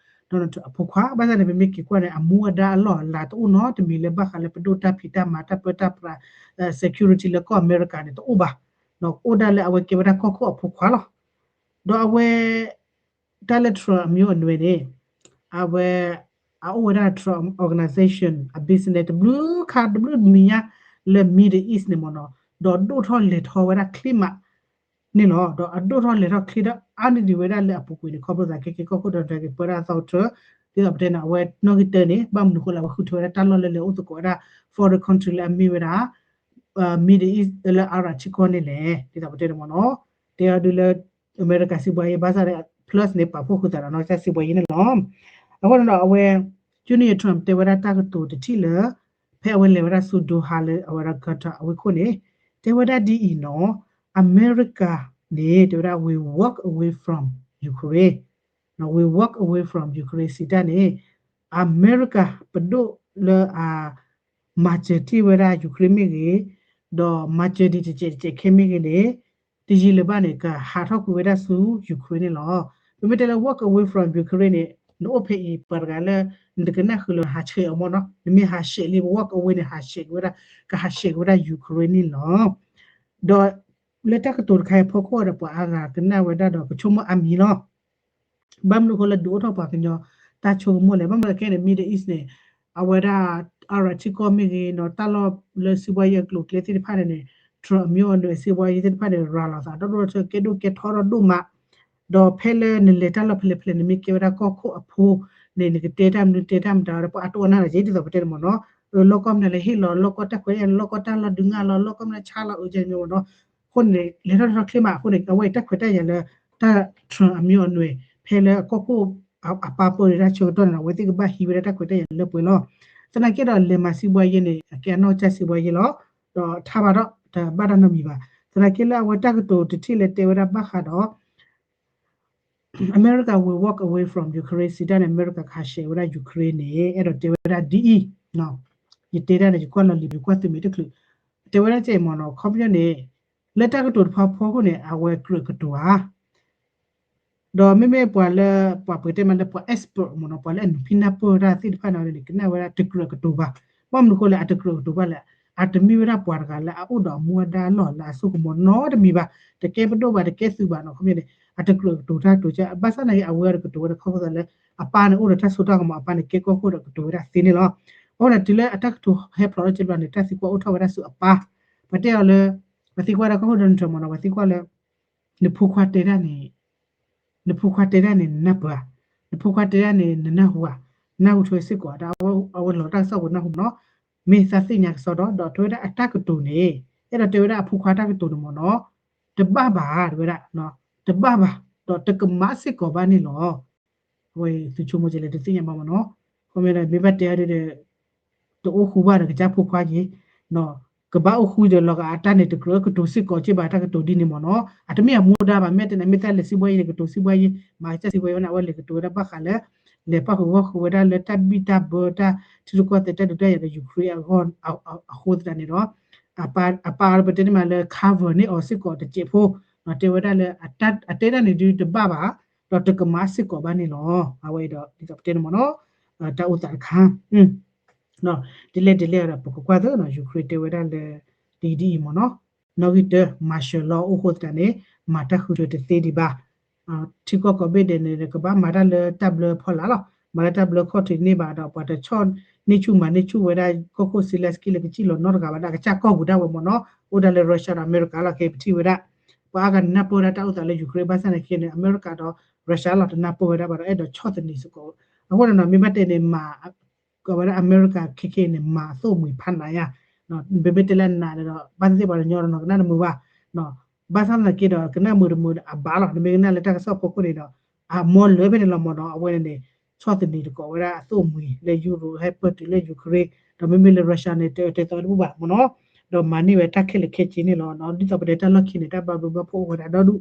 Donald Trump အဖိခွါ ဘၣ်ဆၣ်န့ၣ် ပမ့ၢ်က့ၤကွၢ်န့ၣ် အမူအဒါအလီၢ်အလၤတအိၣ်နီတမံၤလၢဘၣ်ဃးလၢပဒိၣ်တၢ်ဖံးတၢ်မၤတၢ်ပၢတၢ်ပြး security လၢကီၢ်အမဲရကၤန့ၣ် တအိၣ်ဘၣ် အိၣ်ဒၣ်လၢအဝဲကဲဝဲဒၣ်ကီၢ်ခိၣ်အဖိခွါလီၤ. ဒီးအဝဲ တၢ်လၢ Trump အမျိုးအနွယ်န့ၣ် အဝဲ အအိၣ်ဝဲဒၣ် Trump organization အ business တဘျုးခါတဘျုးတမံၤညါ လၢ Middle East န့ၣ်မ့ၢ်နီၤ, ဒီးဒိၣ်ထီၣ်လဲၤထီဝဲဒၣ်ချ့မး န့ၣ်လီၤ. ဒီးအဒိၣ်ထီၣ်လဲၤထီၣ်ချ့ဒီးအါန့ၢ်ဒံးဝဲဒၣ်လၢအပူၤကွံာ်န့ၣ် ခီဖျိသးကဲက့ၤကီၢ်ခိၣ်ဒီးဒၢက့ၤပၢဒၣ်သီထၢ ဒ်သိးပတဲန့ၣ် အဝဲနီၣ်ဂံၢ်တၢန့ၣ် ဘၣ်မနုၤဃိလၢအဝဲဃုထၢဝဲဒၣ်တၢ်လီၢ်လၢလဲၤအိၣ်သကိးဝဲဒၣ် foreign country လၢအမ့ၢ်ဝဲဒၣ် Middle East လၢ Arab ထံကီၢ်န့ၣ်လဲၣ် ဒ်သိးပတဲန့ၣ်မ့ၢ်နီၤ. တဲအီၤဒုးလၢ အမဲရကၤစံးဘှါယံၤ ဘၣ်ဆၣ်ဒီး plus န့ၣ် ပာ်ဖှိၣ်ဃုာ်သးဒီးနီၢ်ကစၢ်စံးဘှါယံၤန့ၣ်လီၤ. အဃိန့ၣ်ဒီးအဝဲ Junior Trump တဲဝဲဒၣ်တၢ်ကတိၤတထံၣ်လၢ ဖဲအဝဲလဲၤဝဲဒၣ်ဆူ Doha လၢအဝဲဒၣ် Qatar အဝ့ၢ်ခိၣ်န့ၣ် တဲဝဲဒၣ်ဒ်အံၤနီၤ, အမဲရကၤန့ၣ် တဲဝဲဒၣ် we walk away from Ukraine, we walk away from Ukraine စံးတၢ်န့ၣ် အမဲရကၤပဒိၣ်လၢအ မၤစၢၤတ့ၢ်ဝဲဒၣ် Ukraine မ့ၢ်ဂ့ၤ, ဒီးမၤစၢၤဒံးတစဲးတစဲးခဲမ့ၢ်ဂ့ၤန့ၣ် တယံာ်လၢၤဘၣ်န့ၣ် ကဟးထီၣ်ကွံာ်ဝဲဒၣ်ဆူ Ukraine န့ၣ်လီၤ. ပမ့ၢ်တဲလၢ walk away from Ukraine န့ၣ် နအိၣ်ဖဲအံၤပှၤတဂၤလၢ နတကနၣ်ဃုာ်လၢနဟးဆှဲးအီၤမ့ၢ်နီၤ, နမ့ၢ်ဟးဆှဲးလံ walk away န့ၣ် ဟးဆှဲးက့ၤဝဲဒၣ်, ကဟးဆှဲးက့ၤဝဲဒၣ် Ukraine န့ၣ်လီၤ. ဒီးလၢတၢ်ကတိၤတခါအံၤအဖီခိၣ်ဒီး ပှၤအါဂၤကနၣ်ဝဲဒၣ်ဒီးကဆိကမိၣ်အါမံၤလီၤ. ဘၣ်မနုၤအဃိလၢဒုးအိၣ်ထီၣ်ပှၤကညီ တၢ်ဆိကမိၣ်လဲၣ်, ဘၣ်မနုၤအဃိန့ၣ် Middle East န့ၣ် အဝဲဒၣ် Arab ထံကီၢ်မ့ၢ်ဂ့ၤနီၤ, တၢ်လီၢ်လၢစံးဘှါယံၤအကျိၤအကျဲသ့ၣ်တဖၣ်န့ၣ်န့ၣ် Trump အမျိုးအနွယ်စံးဘှါယံၤသ့ၣ်တဖၣ်န့ၣ် ရၤလီၤသး ဒီဒိၣ်ထီၣ်ကဲဒိၣ်ကဲထီထီၣ်ဒိၣ်မး, ဒီးဖဲလၢနလဲၤတၢ်လီၢ်ဖဲလဲၣ်ဖဲလဲၣ် နမ့ၢ်ကဲဝဲဒၣ်ကီၢ်ခိၣ်အဖိန့ၣ် နကတဲတၢ်မနုၤတဲတၢ်မတၤဒီး ပှၤအတိၢ်အနၢ်လီၤက့ ဒ်သိးပတဲန့ၣ်မ့ၢ်နီၤ, လီၢ်ကီၢ်မနုၤလဲၣ် ဟ့ၣ်လီၤ လီၢ်ကီၢ်တၢ်ခွဲးတၢ်ယာ် လီၢ်ကီၢ်တၢ်လီၢ်ဒုးနၢ်လီၤ လီၢ်ကီၢ်မနုၤဆါလီၤ အၢကဲန့ၣ်မ့ၢ်နီၤ. အဃိန့ၣ် လဲၤထီၣ်လဲၤထီၣ်ချ့မး အဃိန့ၣ် အဝဲအံၤတၢ်ခွဲးတၢ်ယာ်လၢ တၢ် Trump အမျိုးအနွယ် ဖဲလၢကီၢ်ခိၣ် အပၢ်ပၢၢ်န့ၣ်တၢ်ဆၢကတီၢ်န့ၣ် အဝဲသ့ၣ်ကဘၣ်ဟံးဝဲဒၣ်တၢ်ခွဲးတၢ်ယာ်လၢပှဲၤလီၤ. သနာ်က့ဒီးလဲၤမၤစံးဘှါယံၤန့ၣ် အကဲအနီၢ်ကစၢ်စံးဘှါယံၤလီၤ. ဒီးထါဘၣ်ဒီးတဘၣ်တၢ်နီတမံၤဘၣ်. သနာ်က့လၢအဝဲတၢ်ကတိၤတထံၣ်လၢတဲဝဲဒၣ်ဘၣ်ဃးဒီး America will walk away from Ukraine စံးတၢ်န့ၣ် အမဲရကၤကဟးဆှဲးဝဲဒၣ် Ukraine န့ၣ် အဲၣ်ဒိးတဲဝ�ဒၣ်ဒ်အံၤ, ယတဲဒၣ်န့ၣ် ယကွၢ်လီၤလံာ် ယကွၢ်သုးမ့ၢ်တချုး, တဲဝဲဒၣ်ကဲမ့ၢ်နီၤ ခီပညီန့ၣ် လၢတၢ်ကတိၤတဖၣ်ဖီခိၣ်န့ၣ် အဝဲကြၢးကတိၤဧါ ဒီးမ့မ့ၢ်ပှၤလၢ ပှၤပှ့ၤတဲမးလၢပှၤ expert မ့ၢ်နီၤ ပှၤလၢအနုာ်ဖံနၢ်ပၢၢ်တၢ်သ့ၣ်တဖၣ်န့ၣ်န့ၣ် ကနၣ်ဝဲဒၣ်တကြၢးကတိၤဘၣ်. ဘၣ်မနုၤဃိလၢအတကြၢးကတိၤဘၣ်လဲၣ်, အတမ့ၢ်ဝဲဒၣ်ပှၤတဂၤလၢအအိၣ်ဒီးအမူအဒါအလီၢ်လၢအစိကမီၤနီတမံၤဘၣ်, တကဲပဒိၣ်ဘၣ် တကဲသုးဘၣ်နီၤ ခီပညီန့ၣ် အတကြၢးကတိၤတၢ်ကတိၤကဲ ဘၣ်ဆၣ်သနာ်က့ အဝဲအံၤကတိၤဝဲဒၣ်ခီဖျိသးလၢ အပၢ်န့ၣ်အိၣ်ဒီးတၢ်စိတၢ်ကမီၤ အပၢ်န့ၣ်ကဲကီၢ်ခိၣ်ဒီးကတိၤဝဲဒၣ်သ့န့ၣ်လီၤ. အဃိန့ၣ် တုၤလၢအတၢ်ကတိၤဟဲဖျိးထီၣ်ကဲဘျီန့ၣ် တၢ်သံကွၢ်အိၣ်ထီၣ်ဝဲဒၣ်ဆူအပၢ်, ပှၤတဲအီၤလၢ ပှၤသံကွၢ်ဒီးကီၢ်ခိၣ် Donald Trump မ့ၢ်နီၤ ပှၤသံကွၢ်လၢ နဖိခွါတဲဒၣ်န့ၣ် နဖိခွါတဲဒၣ်န့ၣ် နနၢ်ပၢၢ်ဧါ, နဖိခွါတဲဒၣ်န့ၣ် နနၢ်ဟူဧါ, နနၢ်ဟူထွဲစ့ၢ်ကီးဧါ, ဒီးအဝဲလီၤတၢ်ကစီၣ်ပူၤနၢ်ဟူမ့ၢ်နီၤ, မ့ၢ်သးသ့ၣ်ညါကစီဒီး ဒီးတဲဝဲဒၣ်အတၢ်ကတိၤန့ၣ် အဲၣ်ဒိးတဲဝဲဒၣ်အဖိခွါတၢ်ကတိၤန့ၣ်မ့ၢ်နီၤ, တဘၣ်ဘၣ် တဲဝဲဒၣ် တဘၣ်ဘၣ် ဒီးတကမၣ်စ့ၢ်ကီးဘၣ်န့ၣ်လီၤ. အဝဲသုဆိကမိၣ်ကလဲၣ်တသ့ၣ်ညါဘၣ်မ့ၢ်နီၤ, ခီမ့ၢ်ဒီးမ့ၢ်ဘၣ်တဲအီၤဒီး တအိၣ်ဃူဘၣ်ဒီးကစၢ်ဖိခွါက့ၤ, ကဘၣ်အိၣ်ဃူဒီးလီၤဂာ်အတၢ်န့ၣ် တကြၢးကတိၤစ့ၢ်ကီးက့ၤဘၣ်တၢ်ကတိၤဒ်န့ၣ်မ့ၢ်နီၤ, အတမ့ၢ်အမူဒါဘၣ် မ့ၢ်တဲန့ၣ် မ့ၢ်တၢ်လဲၤစံးဘှါယံၤန့ၣ် ကတိၤစံးဘှါယံၤ မၤကစၢ်စံးဘှါယံၤဝဲန့ၣ် အဝဲလဲၤကတိၤဝဲဒၣ်ဘၣ်ဃးလၢ လဲၤပၣ်ဃုာ်ဂီၢ်ဃုာ်ဝဲဒၣ်လၢတၢ်ဘံၣ်တၢ်ဘၢတၢ်ထံရူၢ်ကီၢ်သဲးတၢ်ဒုးတၢ်ယၤဒီး Ukraine အဂီၢ် အဃိသတးန့ၣ်ဒီး အပၢ်ပတဲန့ၣ်မးလၢ cover န့ၢ်အီၤစ့ၢ်ကီးတစဲးဖိ, တဲဝဲဒၣ်လၢ အတဲဒၣ်န့ၣ်ဒုးတဘၣ်ဘၣ်, ဒီးတကမၣ်စ့ၢ်ကီးဘၣ်န့ၣ်လီၤ. အဝဲအံၤဒီးဒ်သိးပတဲန့ၣ်မ့ၢ်နီၤ, တၢ်အိၣ်သးတခါ ဒ်လဲၣ်ဒ်လဲၣ်ဒီး ပကကွၢ်သ့နီၤ Ukraine တဲဝဲဒၣ်လၢ ဒ်ဒ်အံၤမ့ၢ်နီၤ, နီၣ်ဂံၢ်တၢ martial law အိၣ်ဃိသတးန့ၣ် မၤတၢ်ဃုထၢတသ့ဒံးဘၣ်. ထံကီၢ်ကိးဘ့ၣ်ဒဲးန့ၣ် ကဘၣ်မၤတၢ်လၢတၢ်ဘျၢဖီလာ်လီၤ. မၤလၢတၢ်ဘျၢခီၣ်ထံးန့ၢ်ဘၣ်ဒီး ပှၤတဆီၣ်န့ၢ်ဆူၣ်မၤန့ၢ်ဆူၣ်ဝဲဒၣ် ကီၢ်ခိၣ် Zelenskyy လၢကစံၣ်လီၤနီတဂၤဘၣ်ဒီး အကစၢ်ကီၢ်ပူၤဒၣ်ဝဲမ့ၢ်နီၤ, အိၣ်ဒၣ်လၢ Russia ဒီး America လီၤ ခဲအံၤပထံၣ်ဝဲဒၣ် ပှၤအါဂၤနၢ်ပၢၢ်ဝဲဒၣ်တၢ်အိၣ်သးလၢ Ukraine ဘၣ်ဆၣ်သနာ်က့န့ၣ် America ဒီး Russia လီၤတနၢ်ပၢၢ်ဝဲဒၣ်ဘၣ်ဒီး အဲၣ်ဒိးဆီၣ်သနံးစ့ၢ်ကီး. အဃိန့ၣ်နီၤ မ့ၢ်ဘၣ်တဲန့ၣ် မၤ ကဝဲဒၣ်အမဲရကၤခဲခဲအံၤန့ၣ် မၤအသိၣ်မှံၤဖးနးယါ, ပမ့ၢ်တဲလၢနးန့ၣ်ဒီး ဘၣ်သ့ၣ်သ့ၣ်ပှၤကညီဒီးနီၤ ကနၣ်တမုာ်ဘၣ်, ဘၣ်ဆၣ်သနာ်က့ဒီး ကနၣ်မုာ်တမုာ်အဘၣ်လီၤ. နမ့ၢ်ကနၣ်လၢတၢ်ကစီၣ်ဖီခိၣ်န့ၣ်ဒီး အမီလၢဖဲန့ၣ်လီၤမ့ၢ်နီၤ. အဝဲန့ၣ်န့ၣ် ဆီၣ်သနံးတကိးဝဲဒၣ်အသိၣ်မှံၤလၢ Europe ဟဲပၢၢ်တုၤလၢ Ukraine ဒီးမ့မ့ၢ်လၢ Russia န့ၣ် တအၢတဲသီတဘူၣ်ဘၣ်မ့ၢ်နီၤ, ဒီးမၤန့ၢ်ဝဲတၢ်ခဲလၢာ်ခဲဆ့န့ၣ်လီၤ. ဒ်သိးပတဲတၢ်လီၢ်ခံန့ၣ် တၢ်ဘၣ်ဘျုးဘၣ်ဖှိၣ်အိၣ်ဝဲဒၣ်ဒီဒူၣ်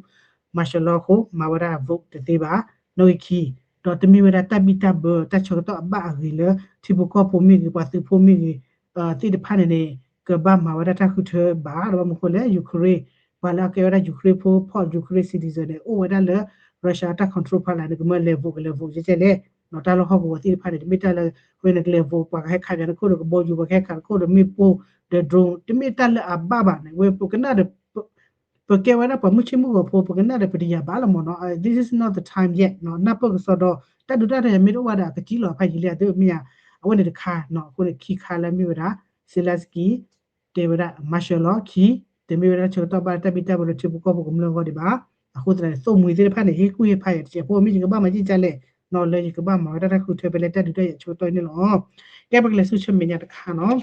martial law အဃိ မၤဝဲဒၣ် vote တသ့ဘၣ်, နီၣ်ဂံၢ်ခံ, ဒီးတမ့ၢ်ဝဲဒၣ်တၢ်ဘံၣ်တၢ်ဘၢတၢ်ဆၢကတီၢ်အဘၣ်အဂ့ၤလၢ ထံဖိကီၢ်ဖိမ့ၢ်ဂ့ၤ ပှၤသုးဖိမ့ၢ်ဂ့ၤ သ့ၣ်တဖၣ်န့ၣ်န့ၣ် ကဘၣ်မၤဝဲဒၣ်တၢ်ဃုထၢဘၣ်. ဒီးဘၣ်မနုၤဃိလဲၣ် Ukraine ပှၤလၢအကဲဝဲဒၣ် Ukraine ဖိ ဖီၣ် Ukraine citizen န့ၣ် အိၣ်ဝဲဒၣ်လၢ Russia တၢ် control ဖီလာ်န့ၣ် ကမၢလဲၤ vote ကလဲၤ vote ကဲကဲလဲၣ်, တၢ်လီၢ်ဟီၣ်ကဝီၤသ့ၣ်တဖၣ်န့ၣ် တမ့ၢ်တၢ်လၢ ဝဲန့ၣ်ကလဲၤ vote ပှၤကဟဲခးက့ၤနခိၣ်ဒီးကဘီယူၤ ပှၤကဟဲခးနခိၣ်ဒီးမ့ၣ်ပိၢ်ဒီး drone တမ့ၢ်တၢ်လၢအဘၣ်ဘၣ်န့ၣ် ဝဲပကနၣ်ဒီး ပကဲဝဲဒၣ်ပှၤမုၢ်ဆ့ၣ်မုၢ်ဂီၤဖိ ပကနၣ်ဒီးပတယာ်ဘၣ်လီၤမ့ၢ်နီၤ. This is not the time yet နီၤ. နၢ်ပၢၢ်ကစီဒီး တၢ်ဒုးတၢ်ယၤမ့ၢ်တအိၣ်ဘၣ်ဒီး အကစံၣ်လီၤဖးယံာ်လံ အသုမ့ၢ်ဧါ. အဝဲန့ၣ်တခါနီၤ. အဃိန့ၣ်ခံခါလၢမ့ၢ်ဝဲဒၣ် Zelenskyy တဲဝဲဒၣ် မၤရှၢလီၤ ခံ, တမ့ၢ်ဝဲဒၣ်ဆၢကတီၢ်ဘၣ်တၢ်ဘံၣ်တၢ်ဘၢလၢထံဖိကီၢ်ဖိကမျၢၢ်အဂီၢ်ဒံးဘၣ်. အဃိသတးန့ၣ် သိၣ်မှံၤသ့ၣ်တဖၣ်န့ၣ် ဟ့ၣ်ကူၣ်ဟ့ၣ်ဖးယၤတစဲးဖိ မ့ၢ်ယကဘၣ်မၤဒ်လဲၣ်, နီၢ်လၢယကဘၣ်မၤဝဲဒၣ်တၢ်ဃုထၢဖဲလၢတၢ်ဒုးတၢ်ယၤဆၢကတီၢ်အံၤန့ၣ်လီၤ. ကဲ ပကလဲၤဆူဆူမဲာ်ညါတခါနီၤ.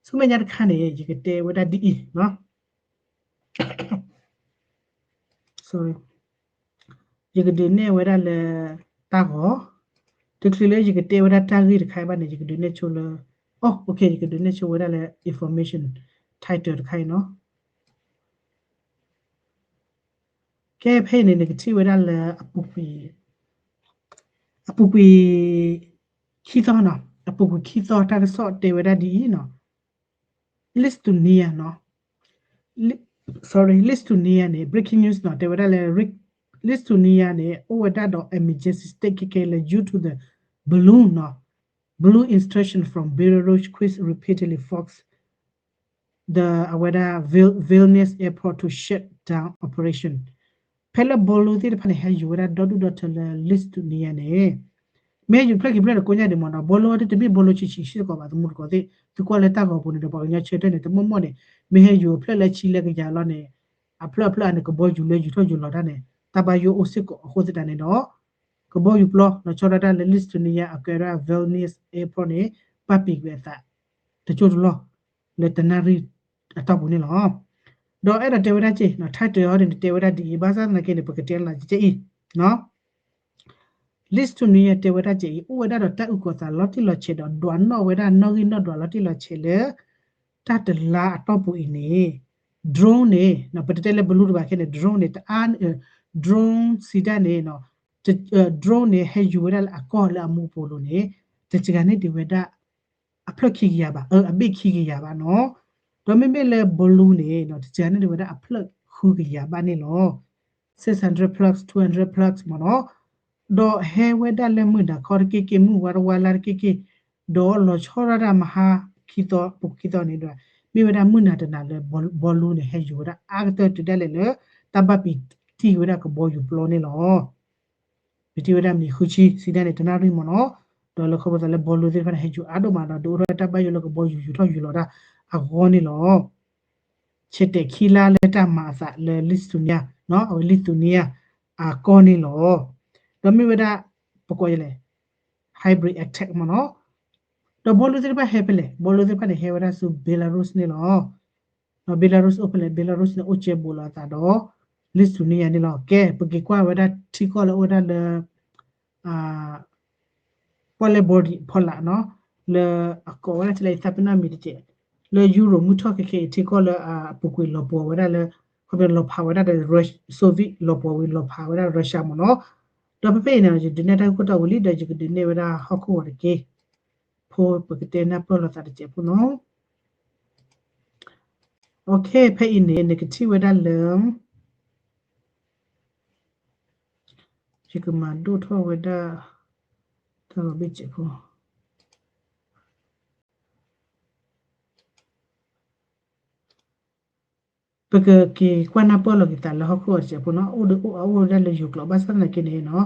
ဆူမဲာ်ညါတခါန့ၣ် ယကတဲဝဲဒၣ်ဒ်အံၤနီၤ. Sorry, ယကဒုးနဲၣ်ဝဲဒၣ်လၢတၢ်ဂီၤ, တချုးလၢယကတဲဝဲဒၣ်တၢ်ဂ့ၢ်တခါအံၤဘၣ်န့ၣ် ယကဒုးနဲၣ်ဆိလၢ, အိ ယကဒုးနဲၣ်ဆိဝဲဒၣ်လၢ information title တခါအံၤနီၤ. ကဲ ဖဲအံၤန့ၣ် နကထံၣ်ဝဲဒၣ်လၢအပူၤကွံာ်, အပူၤကွံာ်ခံသီနီၤ, အပူၤကွံာ်ခံသီတၢ်ကစီၣ်တဲဝဲဒၣ်ဒ်အံၤနီၤ. Lithuania နီၤ, sorry, Lithuania န့ၣ် breaking news နီၤ, တဲဝဲဒၣ်လၢ Lithuania န့ၣ် အိၣ်ဝဲဒၣ်ဒီး emergency state ခဲခဲလၢ due to the balloon နီၤ, balloon instruction from Belarus, Chris repeatedly Fox the အဝဲဒၣ် Vilnius airport to shut down operation. ဖဲလၢ balloon သ့ၣ်တဖၣ်န့ၣ် ဟဲယူၤဝဲဒၣ်ဒီဒူၣ်ဒီထၢလၢ Lithuania န့ၣ်, မ့ၢ်ဟဲယူၤဖျၢၣ်ခံဖျၢၣ်ဒီးကိးညါဒံးမ့ၢ်နီၤ, balloon တမ့ၢ် balloon ဆံးဆံးစ့ၢ်ကီးဘၣ် သမူတကိးသ့ၣ်, သုကွၢ်လၢတၢ်ဂီၤပူၤန့ၣ်ဒီး ပှၤကညီဆၢထၢၣ်န့ၣ် တမီၢ်မီၢ်န့ၣ် မ့ၢ်ဟဲယူၤဖျၢၣ်လၢဆံလၢကယၤလီၤန့ၣ်, အဖျၢၣ်အဖျၢၣ်အန့ၣ် ကဘီယူၤလၢယူၤထီၣ်ယူၤလီၤတၢ်န့ၣ် တၢ်ဘၣ်ယိၣ်အိၣ်စ့ၢ်ကီးအဃိသတးန့ၣ်ဒီး ကဘီယူၤပျီ လီၤဆီဒၣ်တၢ်လၢ Lithuania အကဲဝဲဒၣ် Vilnius airport န့ၣ် ပာ်ပံာ်ကွံာ်အသး တကၠိတလီၢ် လၢတနၣ်ရံၣ်အတီၢ်ပူၤန့ၣ်လီၤ. ဒီးအဲၣ်ဒိးတဲဝဲဒၣ်က့ၤ title ဟီဒ်န့ၣ် တဲဝဲဒၣ်ဒ်အံၤ ဘၣ်ဆၣ်သနာ်က့န့ၣ် ပကတဲလီၤကဲအံၤ Lithuania တဲဝဲဒၣ်ကဲအံၤ အိၣ်ဝဲဒၣ်ဒီးတၢ်အုၣ်ကီၤသးလီၤတံၢ်လီၤဆဲးဒီး ဒွးနီၣ်ဝဲဒၣ်နီၣ်ဂံၢ်နီၣ်ဒွးလီၤတံၢ်လီၤဆဲးလၢ တၢ်တလါအတီၢ်ပူၤအံၤန့ၣ် drone န့ၣ် ပတတဲလၢ balloon တဘၣ်ခဲန့ၣ် drone န့ၣ် တအါ drone စံးတၢ်န့ၣ် drone န့ၣ် ဟဲယူၤဝဲဒၣ်လၢအကီၢ်လၢအမူပူၤလိၤန့ၣ် တစှၤန့ၢ်ဒံးဝဲဒၣ် အဖျၢၣ်ခံကယၤဘၣ်, အဘ့ၣ်ခံကယၤဘၣ်နီၤ. ဒီးမ့မ့ၢ်လၢ balloon န့ၣ် တစှၤန့ၢ်ဒံးဝဲဒၣ်အဖျၢၣ်ဃုကယၤဘၣ်န့ၣ်လီၤ. six hundred plus, two hundred plus မ့ၢ်နီၤ. ဒီးဟဲဝဲဒၣ်လၢမုၢ်နၤခီတက့ၢ်က့ၢ် မုၢ်ဝါတဝါလါတက့ၢ်က့ၢ်, ဒီးလီၤဆီဒၣ်တၢ်မဟါခံသီ ပူၤခံသီန့ၣ်ဒီး မ့ၢ်ဝဲဒၣ်မုၢ်နၤတနၤလၢ balloon န့ၣ် ဟဲယူၤဝဲဒၣ်အါကတၢၢ်တုၤဒၣ်လဲာ်လၢ တၢ်ဘၣ်ပံာ်တံၢ်ဝဲဒၣ်ကဘီယူၤပျီန့ၣ်လီၤ. ပံာ်တံၢ်ဝဲဒၣ်မံးနံးဃုဆံ စံးတၢ်န့ၣ် တနၣ်ရံၣ်မ့ၢ်နီၤ. ဒီးလၢခီဖျိသးလၢ balloon သ့ၣ်တဖၣ်န့ၣ် ဟဲယူၤအါဒိၣ်မးဒီး ဒုးအိၣ်ထီၣ်တၢ်ဘၣ်ယိၣ်လၢကဘီယူၤယူၤထီၣ်ယူၤလီၤတၢ်အဂီၢ်န့ၣ်လီၤ. ဆဲးတဲာ်ခံလါလၢတၢ်မၤအသးလၢ Lithuania နီၤ, အဝဲ Lithuania အကီၢ်န့ၣ်လီၤ. ဒီးမ့ၢ်ဝဲဒၣ် ပကိးယလဲၣ် hybrid attack မ့ၢ်နီၤ. ဒီး balloon သ့ၣ်တဖၣ်ဟဲဖဲလဲၣ်, balloon သ့ၣ်တဖၣ်န့ၣ် ဟဲဝဲဒၣ်ဆူ Belarus န့ၣ်လီၤ. ဒီး Belarus အိၣ်ဖဲလဲၣ်, Belarus န့ၣ် အိၣ်ကဲဘူးလိာ်အသးဒီး Lithuania န့ၣ်လီၤ. ကဲ ပက့ၤကွၢ်ဝဲဒၣ်ထံကီၢ်လၢအိၣ်ဝဲဒၣ်လၢ ပီၣ်လဲၣ် body ဖီလာ်နီၤ, လၢအကိးဝဲဒၣ်ထံလၢယသးပ့ၤနီၣ်မံၤတကဲး, လၢယူရိၤမုၢ်ထီၣ်ခဲခဲအံၤ ထံကီၢ်လၢအပူၤကွံာ်လီၤပှီၤဝဲဒၣ်လၢ ခီဖျိလီၤဖးဝဲဒၣ်ဒီး Soviet လီၤပှီၤဝံၤလီၤဖးဝဲဒၣ် Russia မ့ၢ်နီၤ. ဒီးဖဲဖဲအံၤန့ၣ် ယဒုးနဲၣ်တၢ်ဂ့ၢ်ခိၣ်တီဝံၤလံ ဒီးယကဒုးနဲၣ်ဝဲဒၣ်ဟီၣ်ခိၣ်ဂီၤတက့ၢ်, ဖိပကတဲနၢ်ပၢၢ်လိာ်သးတစဲးဖိနီၤ. အ ဖဲအံၤန့ၣ် နကထံၣ်ဝဲဒၣ်လၢ ယကမၤဒိၣ်ထီၣ်ဝဲဒၣ် တၢ်ဂီၤဘ့ၣ်စဲးဖိ ပကက့ၤကွၢ်နၢ်ပၢၢ်လိာ်က့ၤသးလၢဟီၣ်ခိၣ်အစဲးဖိနီၤ, အိၣ်ဒီးအိၣ်အအိၣ်ဝဲဒၣ်လၢယိၤကျိာ် ဘၣ်ဆၣ်သနာ်က့န့ၣ်နီၤ,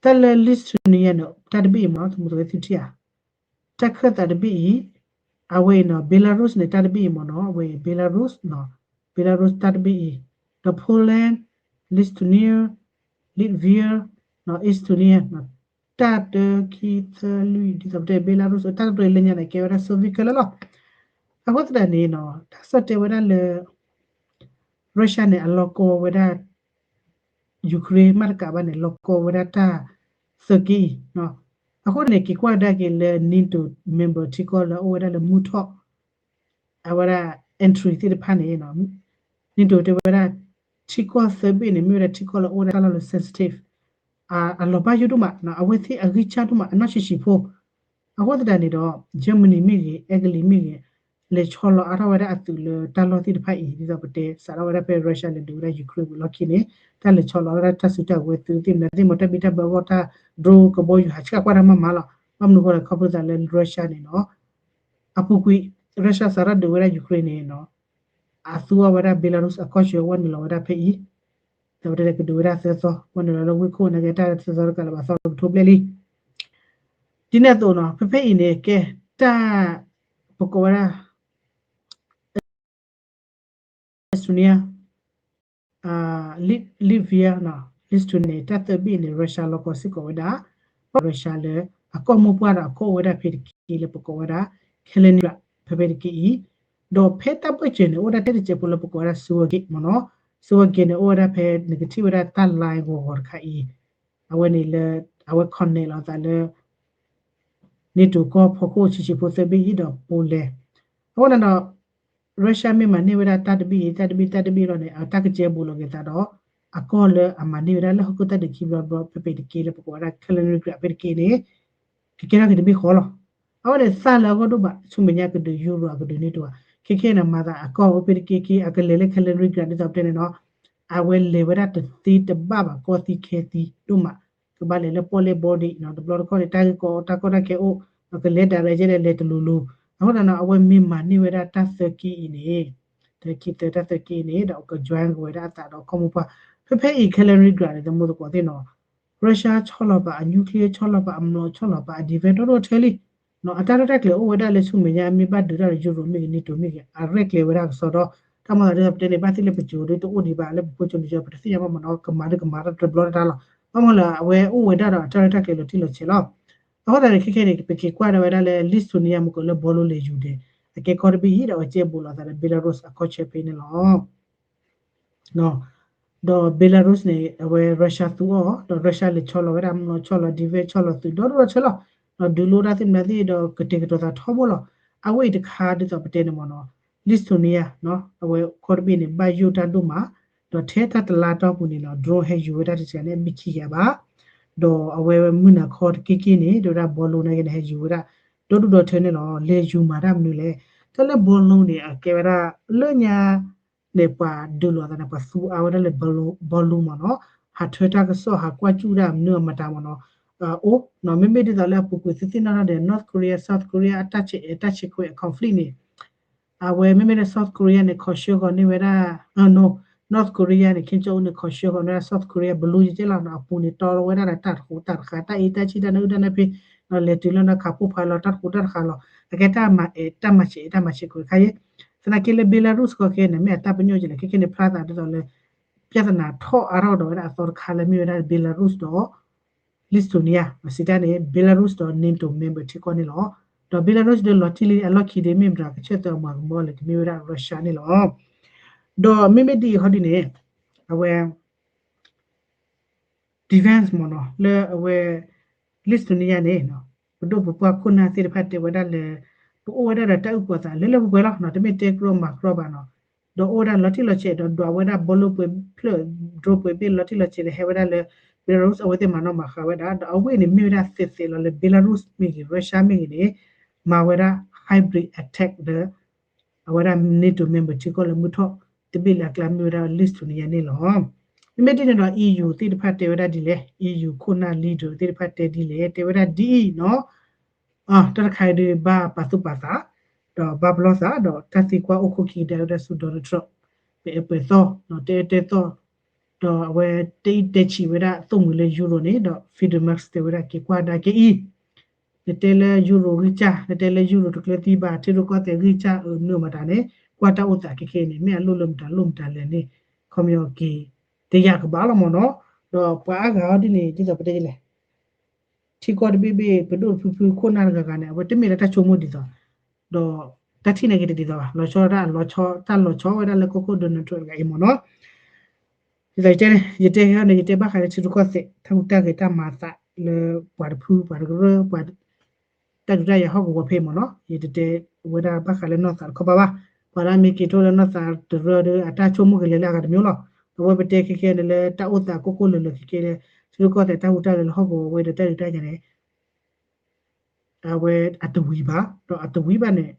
တၢ်လၢ Lithuania န့ၣ် တၢ်တဘ့ၣ်အံၤမ့ၢ်နီၤ, သမူသဝဲသုထံၣ်ဧါ, တၢ်ခၢၣ်သးတဘ့ၣ်အံၤ, အဝဲအံၤနီၤ Belarus န့ၣ် တၢ်တဘ့ၣ်အံၤမ့ၢ်နီၤ, အဝဲအံၤ Belarus နီၤ, Belarus တၢ်တဘ့ၣ်အံၤ, ဒီး Poland, Lithuania, Latvia, Estonia တၢ်တၢခံသၢလွံၢ် ဒ်သိးပတဲ Belarus တၢ်တရံးလၢညါန့ၣ် ကဲဝဲဒၣ် Soviet ခဲလၢာ်လီၤ. အဃိသတးန့ၣ်နီၤ တၢ်ကစီၣ်တဲဝဲဒၣ်လၢ Russia န့ၣ် အလီၤကီဝဲဒၣ် Ukraine မ့ၢ်တကးဘၣ်န့ၣ် လီၤကီဝဲဒၣ်တၢ်သၢက့ၢ်အံၤ, အဃိန့ၣ် က့ၤကွၢ်ကဒါက့ၤလၢ NATO member ထံကီၢ်လၢအအိၣ်ဝဲဒၣ်လၢမုၢ်ထီၣ် အဝဲဒၣ် entry သ့ၣ်တဖၣ်န့ၣ် NATO တဲဝဲဒၣ် ထံကီၢ်သၢဘ့ၣ်န့ၣ် မ့ၢ်ဝဲဒၣ်ထံကီၢ်လၢအအိၣ်ဝဲဒၣ်တၢ်လီၢ်လၢ sensitive အလီၤဘၣ်ယိၣ်ဒိၣ်မး, အဝဲသ့ၣ်အဂံၢ်စၢ်ဒိၣ်မး အနီၢ်ဆံးဆံးဖိ, အဃိသတးန့ၣ်ဒီး Germany မ့ၢ်ဂ့ၤ Italy မ့ၢ်ဂ့ၤ လဲၤဆီလီၤအါထီၣ်ဝဲဒၣ်အသုးလၢတၢ်လီၢ်သ့ၣ်တဖၣ်အံၤ ဒ်သိးပတဲစးထီၣ်ဝဲဒၣ်ဖဲ Russia လဲၤဒုးဝဲဒၣ် Ukraine ဝံၤလီၢ်ခံန့ၣ် တၢ်လဲၤဆီလီၤဝဲဒၣ်တၢ်စုတၢ်ဝဲၤသုးသ့ၣ်မနုၤသ့ၣ်မတၤ တၢ်ဘံၣ်တၢ်ဘၢအဂီၢ် တၢ် drone ကဘီယူၤ ဟးဆှဲးကွၢ်တၢ်မၤမၤလီၤ. ဘၣ်မနုၤအဃိလဲၣ် ခီဖျိသးလၢ Russia န့ၣ်နီၤ အပူၤကွံာ် Russia စးထီၣ်ဒုးဝဲဒၣ် Ukraine န့ၣ်နီၤ အသူအီၤဝဲဒၣ် Belarus အကီၢ်ဆၢ ဝဲနုာ်လီၤဝဲဒၣ်ဖဲအံၤ ဒီးဝဲဒၣ်ကဒုးဝဲဒၣ်သၢသီ ဝဲနုာ်လီၤလၢဝ့ၢ်ခိၣ်နာ်က့ တၢ်သၢသီတကးလၢၤဘၣ် သီကထိဘျဲၣ်လံ. ဒ်န့ၣ်အသိးနီၤ ဖဲဖဲအံၤန့ၣ် ကဲ တၢ် ပကိးဝဲဒၣ် Lithuania, Li- Latvia နီၤ Lithuania န့ၣ် တၢ်သၢဘ့ၣ်န့ၣ် Russia လီၤကီၢ်စ့ၢ်ကီးဝဲဒၣ် Russia လၢ အကီၢ်မိၢ်ပှၢ်ဒီးအကီၢ်အိၣ်ဝဲဒၣ်ဖဲတက့ၢ်လၢပကိးဝဲဒၣ် Kaliningrad ဖဲဖဲတက့ၢ်အံၤ, ဒီးဖဲတၢ်ဘၢၣ်စၢၤန့ၣ် အိၣ်ဝဲဒၣ်ထဲတစဲးဖိလၢပကိးဝဲဒၣ် sewer gate မ့ၢ်နီၤ, sewer gate န့ၣ် အိၣ်ဝဲဒၣ်ဖဲနကထံၣ်ဝဲဒၣ်တၢ် line ဂီၤဂီၤတခါအံၤ, အဝဲန့ၣ်လၢ အဝဲ connect လီၤအသးလၢ NATO ကီၢ်ဖီခိၣ်ဆံးဆံးဖိသၢဘ့ၣ်အံၤဒီး Poland, အဃိန့ၣ်ဒီး Russia မ့ၢ်မၤန့ၢ်ဝဲဒၣ်တၢ်တဘ့ၣ်အံၤ တၢ်တဘ့ၣ်တၢ်တဘ့ၣ်လီၤန့ၣ် အတၢ်ကစဲဘူးလိာ်က့ၤသးဒီး အကီၢ်လၢအမၤန့ၢ်ဝဲဒၣ်လၢဟီၣ်ခိၣ်တၢ်ဒုးခံဘျီတဘျီ ဖဲဖဲတက့ၢ်လၢပကိးဝဲဒၣ် Kaliningrad ဖဲတက့ၢ်န့ၣ် ကကဲထီၣ်က့ၤတဘ့ၣ်ဃီလီၤ. အဝဲန့ၣ်သၣ်လၢအဂီၢ်ဒိၣ်ဘၣ် ဆူမဲာ်ညါကဒုး Euro အကဒုး NATO ဧါ, ခဲခဲန့ၣ် မၤသးအကီၢ်အိၣ်ဖဲတက့ၢ်က့ၢ် အကလဲၤလၢ Kaliningrad ဒ်သိးပတဲန့ၣ်နီၤ, အဝဲလဲၤဝဲဒၣ်တသ့တဘၣ်ဘၣ်ကီၢ်သံခဲသံဒိၣ်မး, ကဘၣ်လဲၤလၢပီၣ်လဲၣ်ဘီဒံးနီၤ, တဘျီတခီၣ်န့ၣ် တၢ်ဂ့ၢ်ကီတၢ်ကီတၢ်ခဲအိၣ်, ကလဲၤ direct လဲၤတလူၤလူၤ, အဃိသတးနီၤ အဝဲမ့ၢ်မၤန့ၢ်ဝဲဒၣ်တၢ်သၢက့ၢ်အံၤန့ၣ်, တၢ်ခံသၢတၢ်သၢက့ၢ်အံၤန့ၣ် ဒီးက join က့ၤဝဲဒၣ်အသးဒီးကီၢ်မိၢ်ပှၢ်, ဖဲဖဲအံၤ Kaliningrad န့ၣ် သမူသကိးသ့ၣ်နီၤ Russia ဆီၣ်လီၤပာ်အ nuclear ဆီၣ်လီၤပာ်အ မျီၢ် ဆီၣ်လီၤပာ်အ defense ဒီဒိၣ်ထဲလံ. အတၢ်ရဲၣ်တၢ်ကျဲၤအိၣ်ဝဲဒၣ်လၢဆူမဲာ်ညါ မ့ၢ်ဘၣ်ဒုးတၢ်ဒီး Euro မ့ၢ်ဂ့ၤ NATO မ့ၢ်ဂ့ၤ အရဲၣ်ကျဲၤဝဲဒၣ်ကစီဒီ, တၢ်မၤသးဒ်သိးပတဲန့ၣ် ဘၣ်သ့ၣ်လၢပစိၤဒ်တအိၣ်ဒံးဘၣ် လၢပဖိကၠိန့ၣ် ပတသ့ၣ်ညါဘၣ်မ့ၢ်နီၤ ကမၤဒ်ကမၤတၢ်တဘျီတတၢ်လီၤ. ဘၣ်မနုၤလဲၣ် အဝဲအိၣ်ဝဲဒၣ်ဒီးအတၢ်ရဲၣ်တၢ်ကျဲၤလီၤတံၢ်လီၤဆဲးလီၤ. အဃိသတးန့ၣ် ခဲခဲန့ၣ် ပက့ၤကွၢ်ဒၣ်ဝဲဒၣ်လၢ Lithuania မ့ၢ်ကီးလၢ Belarus လဲၤယူၤဒဲး အကဲကီၢ်တဘ့ၣ်အံၤဒီး အကဲဘူးလိာ်သးဒီး Belarus အကီၢ်ဆၢဖဲန့ၣ်လီၤ. ဒီး Belarus န့ၣ် အဝဲ Russia သူအီၤ ဒီး Russia လဲၤဆီၣ်လီၤဝဲဒၣ် မျီၢ်ဆီၣ်လီၤ defense ဆီၣ်လီၤသုးဒီဒိၣ်ဒီထၢလီၤ. ဒီးဒုးလိတၢ်သ့ၣ်မနုၤသ့ၣ်ဒီး ကတဲာ်ကတီၤသးထီဘိလီၤ. အဝဲအံၤတခါဒ်သိးပတဲန့ၣ်မ့ၢ်နီၤ Lithuania အဝဲကီၢ်တဘ့ၣ်န့ၣ် ဘၣ်ယိၣ်တၢ်ဒိၣ်မး, ဒီးထဲတၢ်တလါတီၢ်ပူၤန့ၣ်နီၤ drone ဟဲယူၤဝဲဒၣ်တစဲးန့ၣ် မ့ၢ်ခံကယၤဘၣ်. ဒီးအဝဲမုၢ်နၤခီတက့ၢ်က့ၢ်န့ၣ် တဲဝဲဒၣ် ဘီလိန့ၣ်က့န့ၣ် ဟဲယူၤဝဲဒၣ် ဒီဒိၣ်ဒီထၢန့ၣ်လီၤ. လဲၤယူၤမၤတၢ်မနုၤလဲၣ်. တၢ်လၢဘီလိန့ၣ် အကဲဝဲဒၣ်လၢညါ န့ၣ် ပှၤဒုးလိာ်သးန့ၣ် ပှၤသူအါဝဲဒၣ်လၢ ဘီလိ မ့ၢ်နီၤ, ဟးထၢတၢ်ကစီၣ် ဟးကွၢ်ကၠူၣ်ဒၣ်မနုၤအမတၤမ့ၢ်နီၤ, အိၣ်နီၤ မ့မ့ၢ်ဒ်သိးလၢအပူၤကွံာ်သ့ၣ်သ့ၣ်နီၣ်နီၣ်ဒီး North Korea South Korea အတၢ်ဆဲးအဲးတၢ်ဆဲးခွဲးအ conflict န့ၣ် အဝဲမ့မ့ၢ်လၢ South Korea န့ၣ် ခီဆှၢဃီၤန့ၢ်ဝဲဒၣ် North Korea န့ၣ် Kim Jong Un န့ၣ် ခီဆှၢဃီၤန့ၢ်ဝဲဒၣ် South Korea ဘလူးယကဲလီၤနီၤ, အပူၤန့ၣ် တီလီၤဝဲဒၣ်ဒီးတၢ်တဃိးတၢ်တဃာ် တၢ်အ့တၢ်ဆံၣ် တၢ်နၢအုၣ်တၢ်နၢဖံး, လဲၤတုၤလၢနီၤ ခးပိၢ်ဖးလီၤ တၢ်တဃိးတၢ်တဃာ်လီၤ. အကဲတၢ်မၤအဲး တၢ်မၤဆဲးအဲး တၢ်မၤဆဲးခွဲးတခါအံၤ, သနာ်က့လၢ Belarus ခီခဲန့ၣ် မ့ၢ်အတၢ်ပညိၣ်ကလဲၣ် ခဲခဲန့ၣ် ဖျါသးဒ်သိးလၢ ပြဿနာထီၣ်အါထီၣ်ဒီးဝဲဒၣ်အသီတခါလၢမ့ၢ်ဝဲဒၣ် Belarus ဒီး Lithuania စံးတၢ်န့ၣ် Belarus ဒီး NATO member ထံကီၢ်န့ၣ်လီၤ. ဒီး Belarus ဒီးလီၤတံၢ်လံအလီၢ်ခံဒီး မ့ၢ်မတၤကဆၢၣ်သၢအမၤကမၢလၢ ကမ့ၢ်ဝဲဒၣ် Russia န့ၣ်လီၤ. ဒီးမ့မ့ၢ်ဒ်အံၤဟီဒ်န့ၣ် အဝဲ defense မ့ၢ်နီၤ လၢအဝဲ Lithuania န့ၣ် ပဒိၣ်ပပှၢ်ခိၣ်နၢ်သ့ၣ်တဖၣ်တဲဝဲဒၣ်လၢ ပအိၣ်ဝဲဒၣ်ဒီးတၢ်အုၣ်ကီၤသးလၢလၢပှဲၤပှဲၤလီၤ. တမ့ၢ်တဲကရီမၤကရီဘၣ်နီၤ, ဒီးအိၣ်ဝဲဒၣ်လီၤတံၢ်လီၤဆဲး ဒီးဒွးဝဲဒၣ်ဘီလိပှဲၤဖျၢၣ် drone ပှဲၤဘ့ၣ်လီၤတံၢ်လီၤဆဲးဒီးဟဲဝဲဒၣ်လၢ Belarus အဝဲသ့ၣ်မၤနီၣ်မၤဃါဝဲဒၣ် ဒီးအဝဲန့ၣ်မ့ၢ်ဝဲဒၣ်သဲးသဲးလီၤလၢ Belarus မ့ၢ်ဂ့ၤ Russia မ့ၢ်ဂ့ၤန့ၣ် မၤဝဲဒၣ် hybrid attack ဒီး အဝဲဒၣ် NATO member ထံကီၢ်လၢမုၢ်ထီၣ်တဘ့ၣ်လၢအကျါမ့ၢ်ဝဲဒၣ် Lithuania န့ၣ်လီၤ. မ့မ့ၢ်ဒ်န့ၣ်ဒီး EU သ့ၣ်တဖၣ်တဲဝဲဒၣ်ဒ်လဲၣ်, EU ခိၣ်နၢ် leader သ့ၣ်တဖၣ်တဲဒ်လဲၣ်, တဲဝဲဒၣ်ဒ်အံၤနီၤ, တၢ်တခါအံၤဒီးဘၣ်ပာ်သူၣ်ပာ်သး ဒီးဘၣ်ပလီၢ်သး ဒီးတၢ်သံကွၢ်အိၣ်ခိၣ်ခံကဒါဝဲဒၣ်ဆူ Donald Trump ပအဲၣ်ပှဲၤသီၣ် တဲအၢတဲသီၣ် ဒီးအဝဲတဲအံၤတဲဆံးဝဲဒၣ်သိၣ်မှံၤလၢ Euro န့ၣ် ဒီး Friedman တဲဝဲဒၣ်က့ၤကွၢ်ဒါက့ၤအံၤ နတဲလၢ Euro ဂံၢ်စၢ် နတဲလၢ Euro တကျၢၤသံဘၣ် ထံရူၢ်ကီၢ်သဲးဂံၢ်စၢ်အၢမနုၤမတၤန့ၣ် ကွၢ်တၢ်အိၣ်သးခဲခဲအံၤန့ၣ် မ့ၢ်အလိၣ်လၢမတၤလိၣ်မတၤလဲၣ်န့ၣ် ခီပညီက့ၤ တယာ်ကဘၣ်လီၤမ့ၢ်နီၤ, ဒီးပှၤအါဂၤဟီဒ်န့ၣ် ဒ်သိးပတဲဒ်လဲၣ် ထံကီၢ်တဘ့ၣ်ဘ့ၣ် ပဒိၣ်တဖုဖုခိၣ်နၢ်တဂၤဂၤန့ၣ် အဝဲတမ့ၢ်လၢတၢ်ဆိကမိၣ်ဒ်သိး ဒီးတၢ်ထံၣ်န့ၣ်က့ၤတဒ်သိးဘၣ် လီၤဆီဒၣ် တၢ်လီၤဆီဝဲဒၣ်လၢကီၢ်ခိၣ် Donald Trump တဂၤအံၤမ့ၢ်နီၤ ဒ်သိးယတဲန့ၣ် ယတဲဟဲန့ၣ် ယတဲဘၣ်ဃးလၢထံရူၢ်ကီၢ်သဲး တၢ်ဟူးတၢ်ဂဲၤတၢ်မၤသးလၢပှၤတဖု ပှၤတကရၢ ပှၤ တၢ်ဒုးတၢ်ယၤဟီၣ်ကဝီၤဖဲမ့ၢ်နီၤ ယတတဲဝဲဒၣ်ဘၣ်ဃးလၢနီၢ်သးတခီဘၣ်ဘၣ် ပှၤလၢအမ့ၢ်က့ၤထီၣ်လၢနီၢ်သးတရၢဒီး အတၢ်ဆိကမိၣ်ကလဲၤလၢအဂၤတမံၤလီၤ. အဝဲပတဲခဲခဲန့ၣ်လၢတၢ်အိၣ်သးကိၢ်ကိၢ်လၢၤလၢၤခဲခဲလၢ ထံရူၢ်ကီၢ်သဲးတၢ်ဟူးတၢ်ဂဲၤလၢဟီၣ်ကဝီၤဝဲဒီးတၢ်ဒုးတၢ်ယၤန့ၣ် အဝဲအတဝံၤဘၣ် ဒီးအတဝံၤဘၣ်န့ၣ်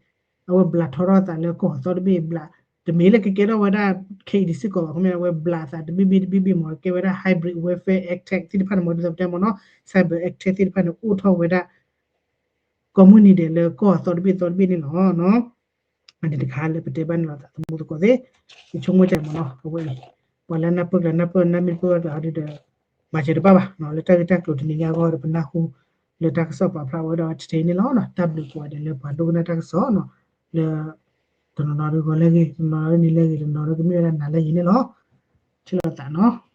အဝဲဘျးထီထီၣ်အသးလၢကီၢ်အသီတဘ့ၣ်ဘျး တမ့ၢ်လၢကကဲထီၣ်ဝဲဒၣ် ခဲအံၤဒ်စ့ၢ်ကီးဘၣ် ခီမ့ၢ်အဝဲဘျးအသးတဘ့ၣ်ဘ့ၣ်တဘ့ၣ်ဘ့ၣ်မ့ၢ် ကဲဝဲဒၣ် hybrid warfare attack သ့ၣ်တဖၣ်န့ၣ်မ့ၢ် ဒ်သိးပတဲမ့ၢ်နီၤ cyber attack သ့ၣ်တဖၣ်န့ၣ် အိၣ်ထီၣ်ဝဲဒၣ် ကိးမုၢ်နံၤဒဲးလၢကီၢ်အသီတဘ့ၣ်သီတဘ့ၣ်န့ၣ်လီၤ. အန့ၣ်တခါလၢပတဲဘၣ်န့ၣ်လီၤ သးသမူသကိးသ့ၣ် ယဆိကမိၣ်တၢ်မ့ၢ်နီၤ အဝဲအံၤ ပှၤလၢနၢ်ပၢၢ်ကျါနၢ်ပၢၢ် နၢ်မ့ၢ်တပၢၢ်ကျါဟီဒ်ဒီး မၤစၢၤတဘၣ်ဘၣ် လၢတၢ်ဂ့ၢ်တၢ်ကျိၤတနံၤညါအဂီၢ်ဒီး ပနၢ်ဟူလၢတၢ်ကစီၣ်ပာ်ဖျါဝဲဒီး တထံၣ်န့ၣ်လီၤ. တၢ်ဘျုးကိးဂၤဒဲးလၢပှၤဒိကနၣ်တၢ်ကစီၣ်နီၤ လၢ တနီၤနီၤဒုးဂီၤလၢအဂ့ၤ, တနီၤနီၤဒုးနံၤလၢအဂ့ၤ, တနီၤနီၤဒုးကမ့ၢ်ဝဲဒၣ်နၤလၢအဂ့ၤန့ၣ်လီၤ. ဆိၣ်ဂ့ၤလီၤသးနီၤ.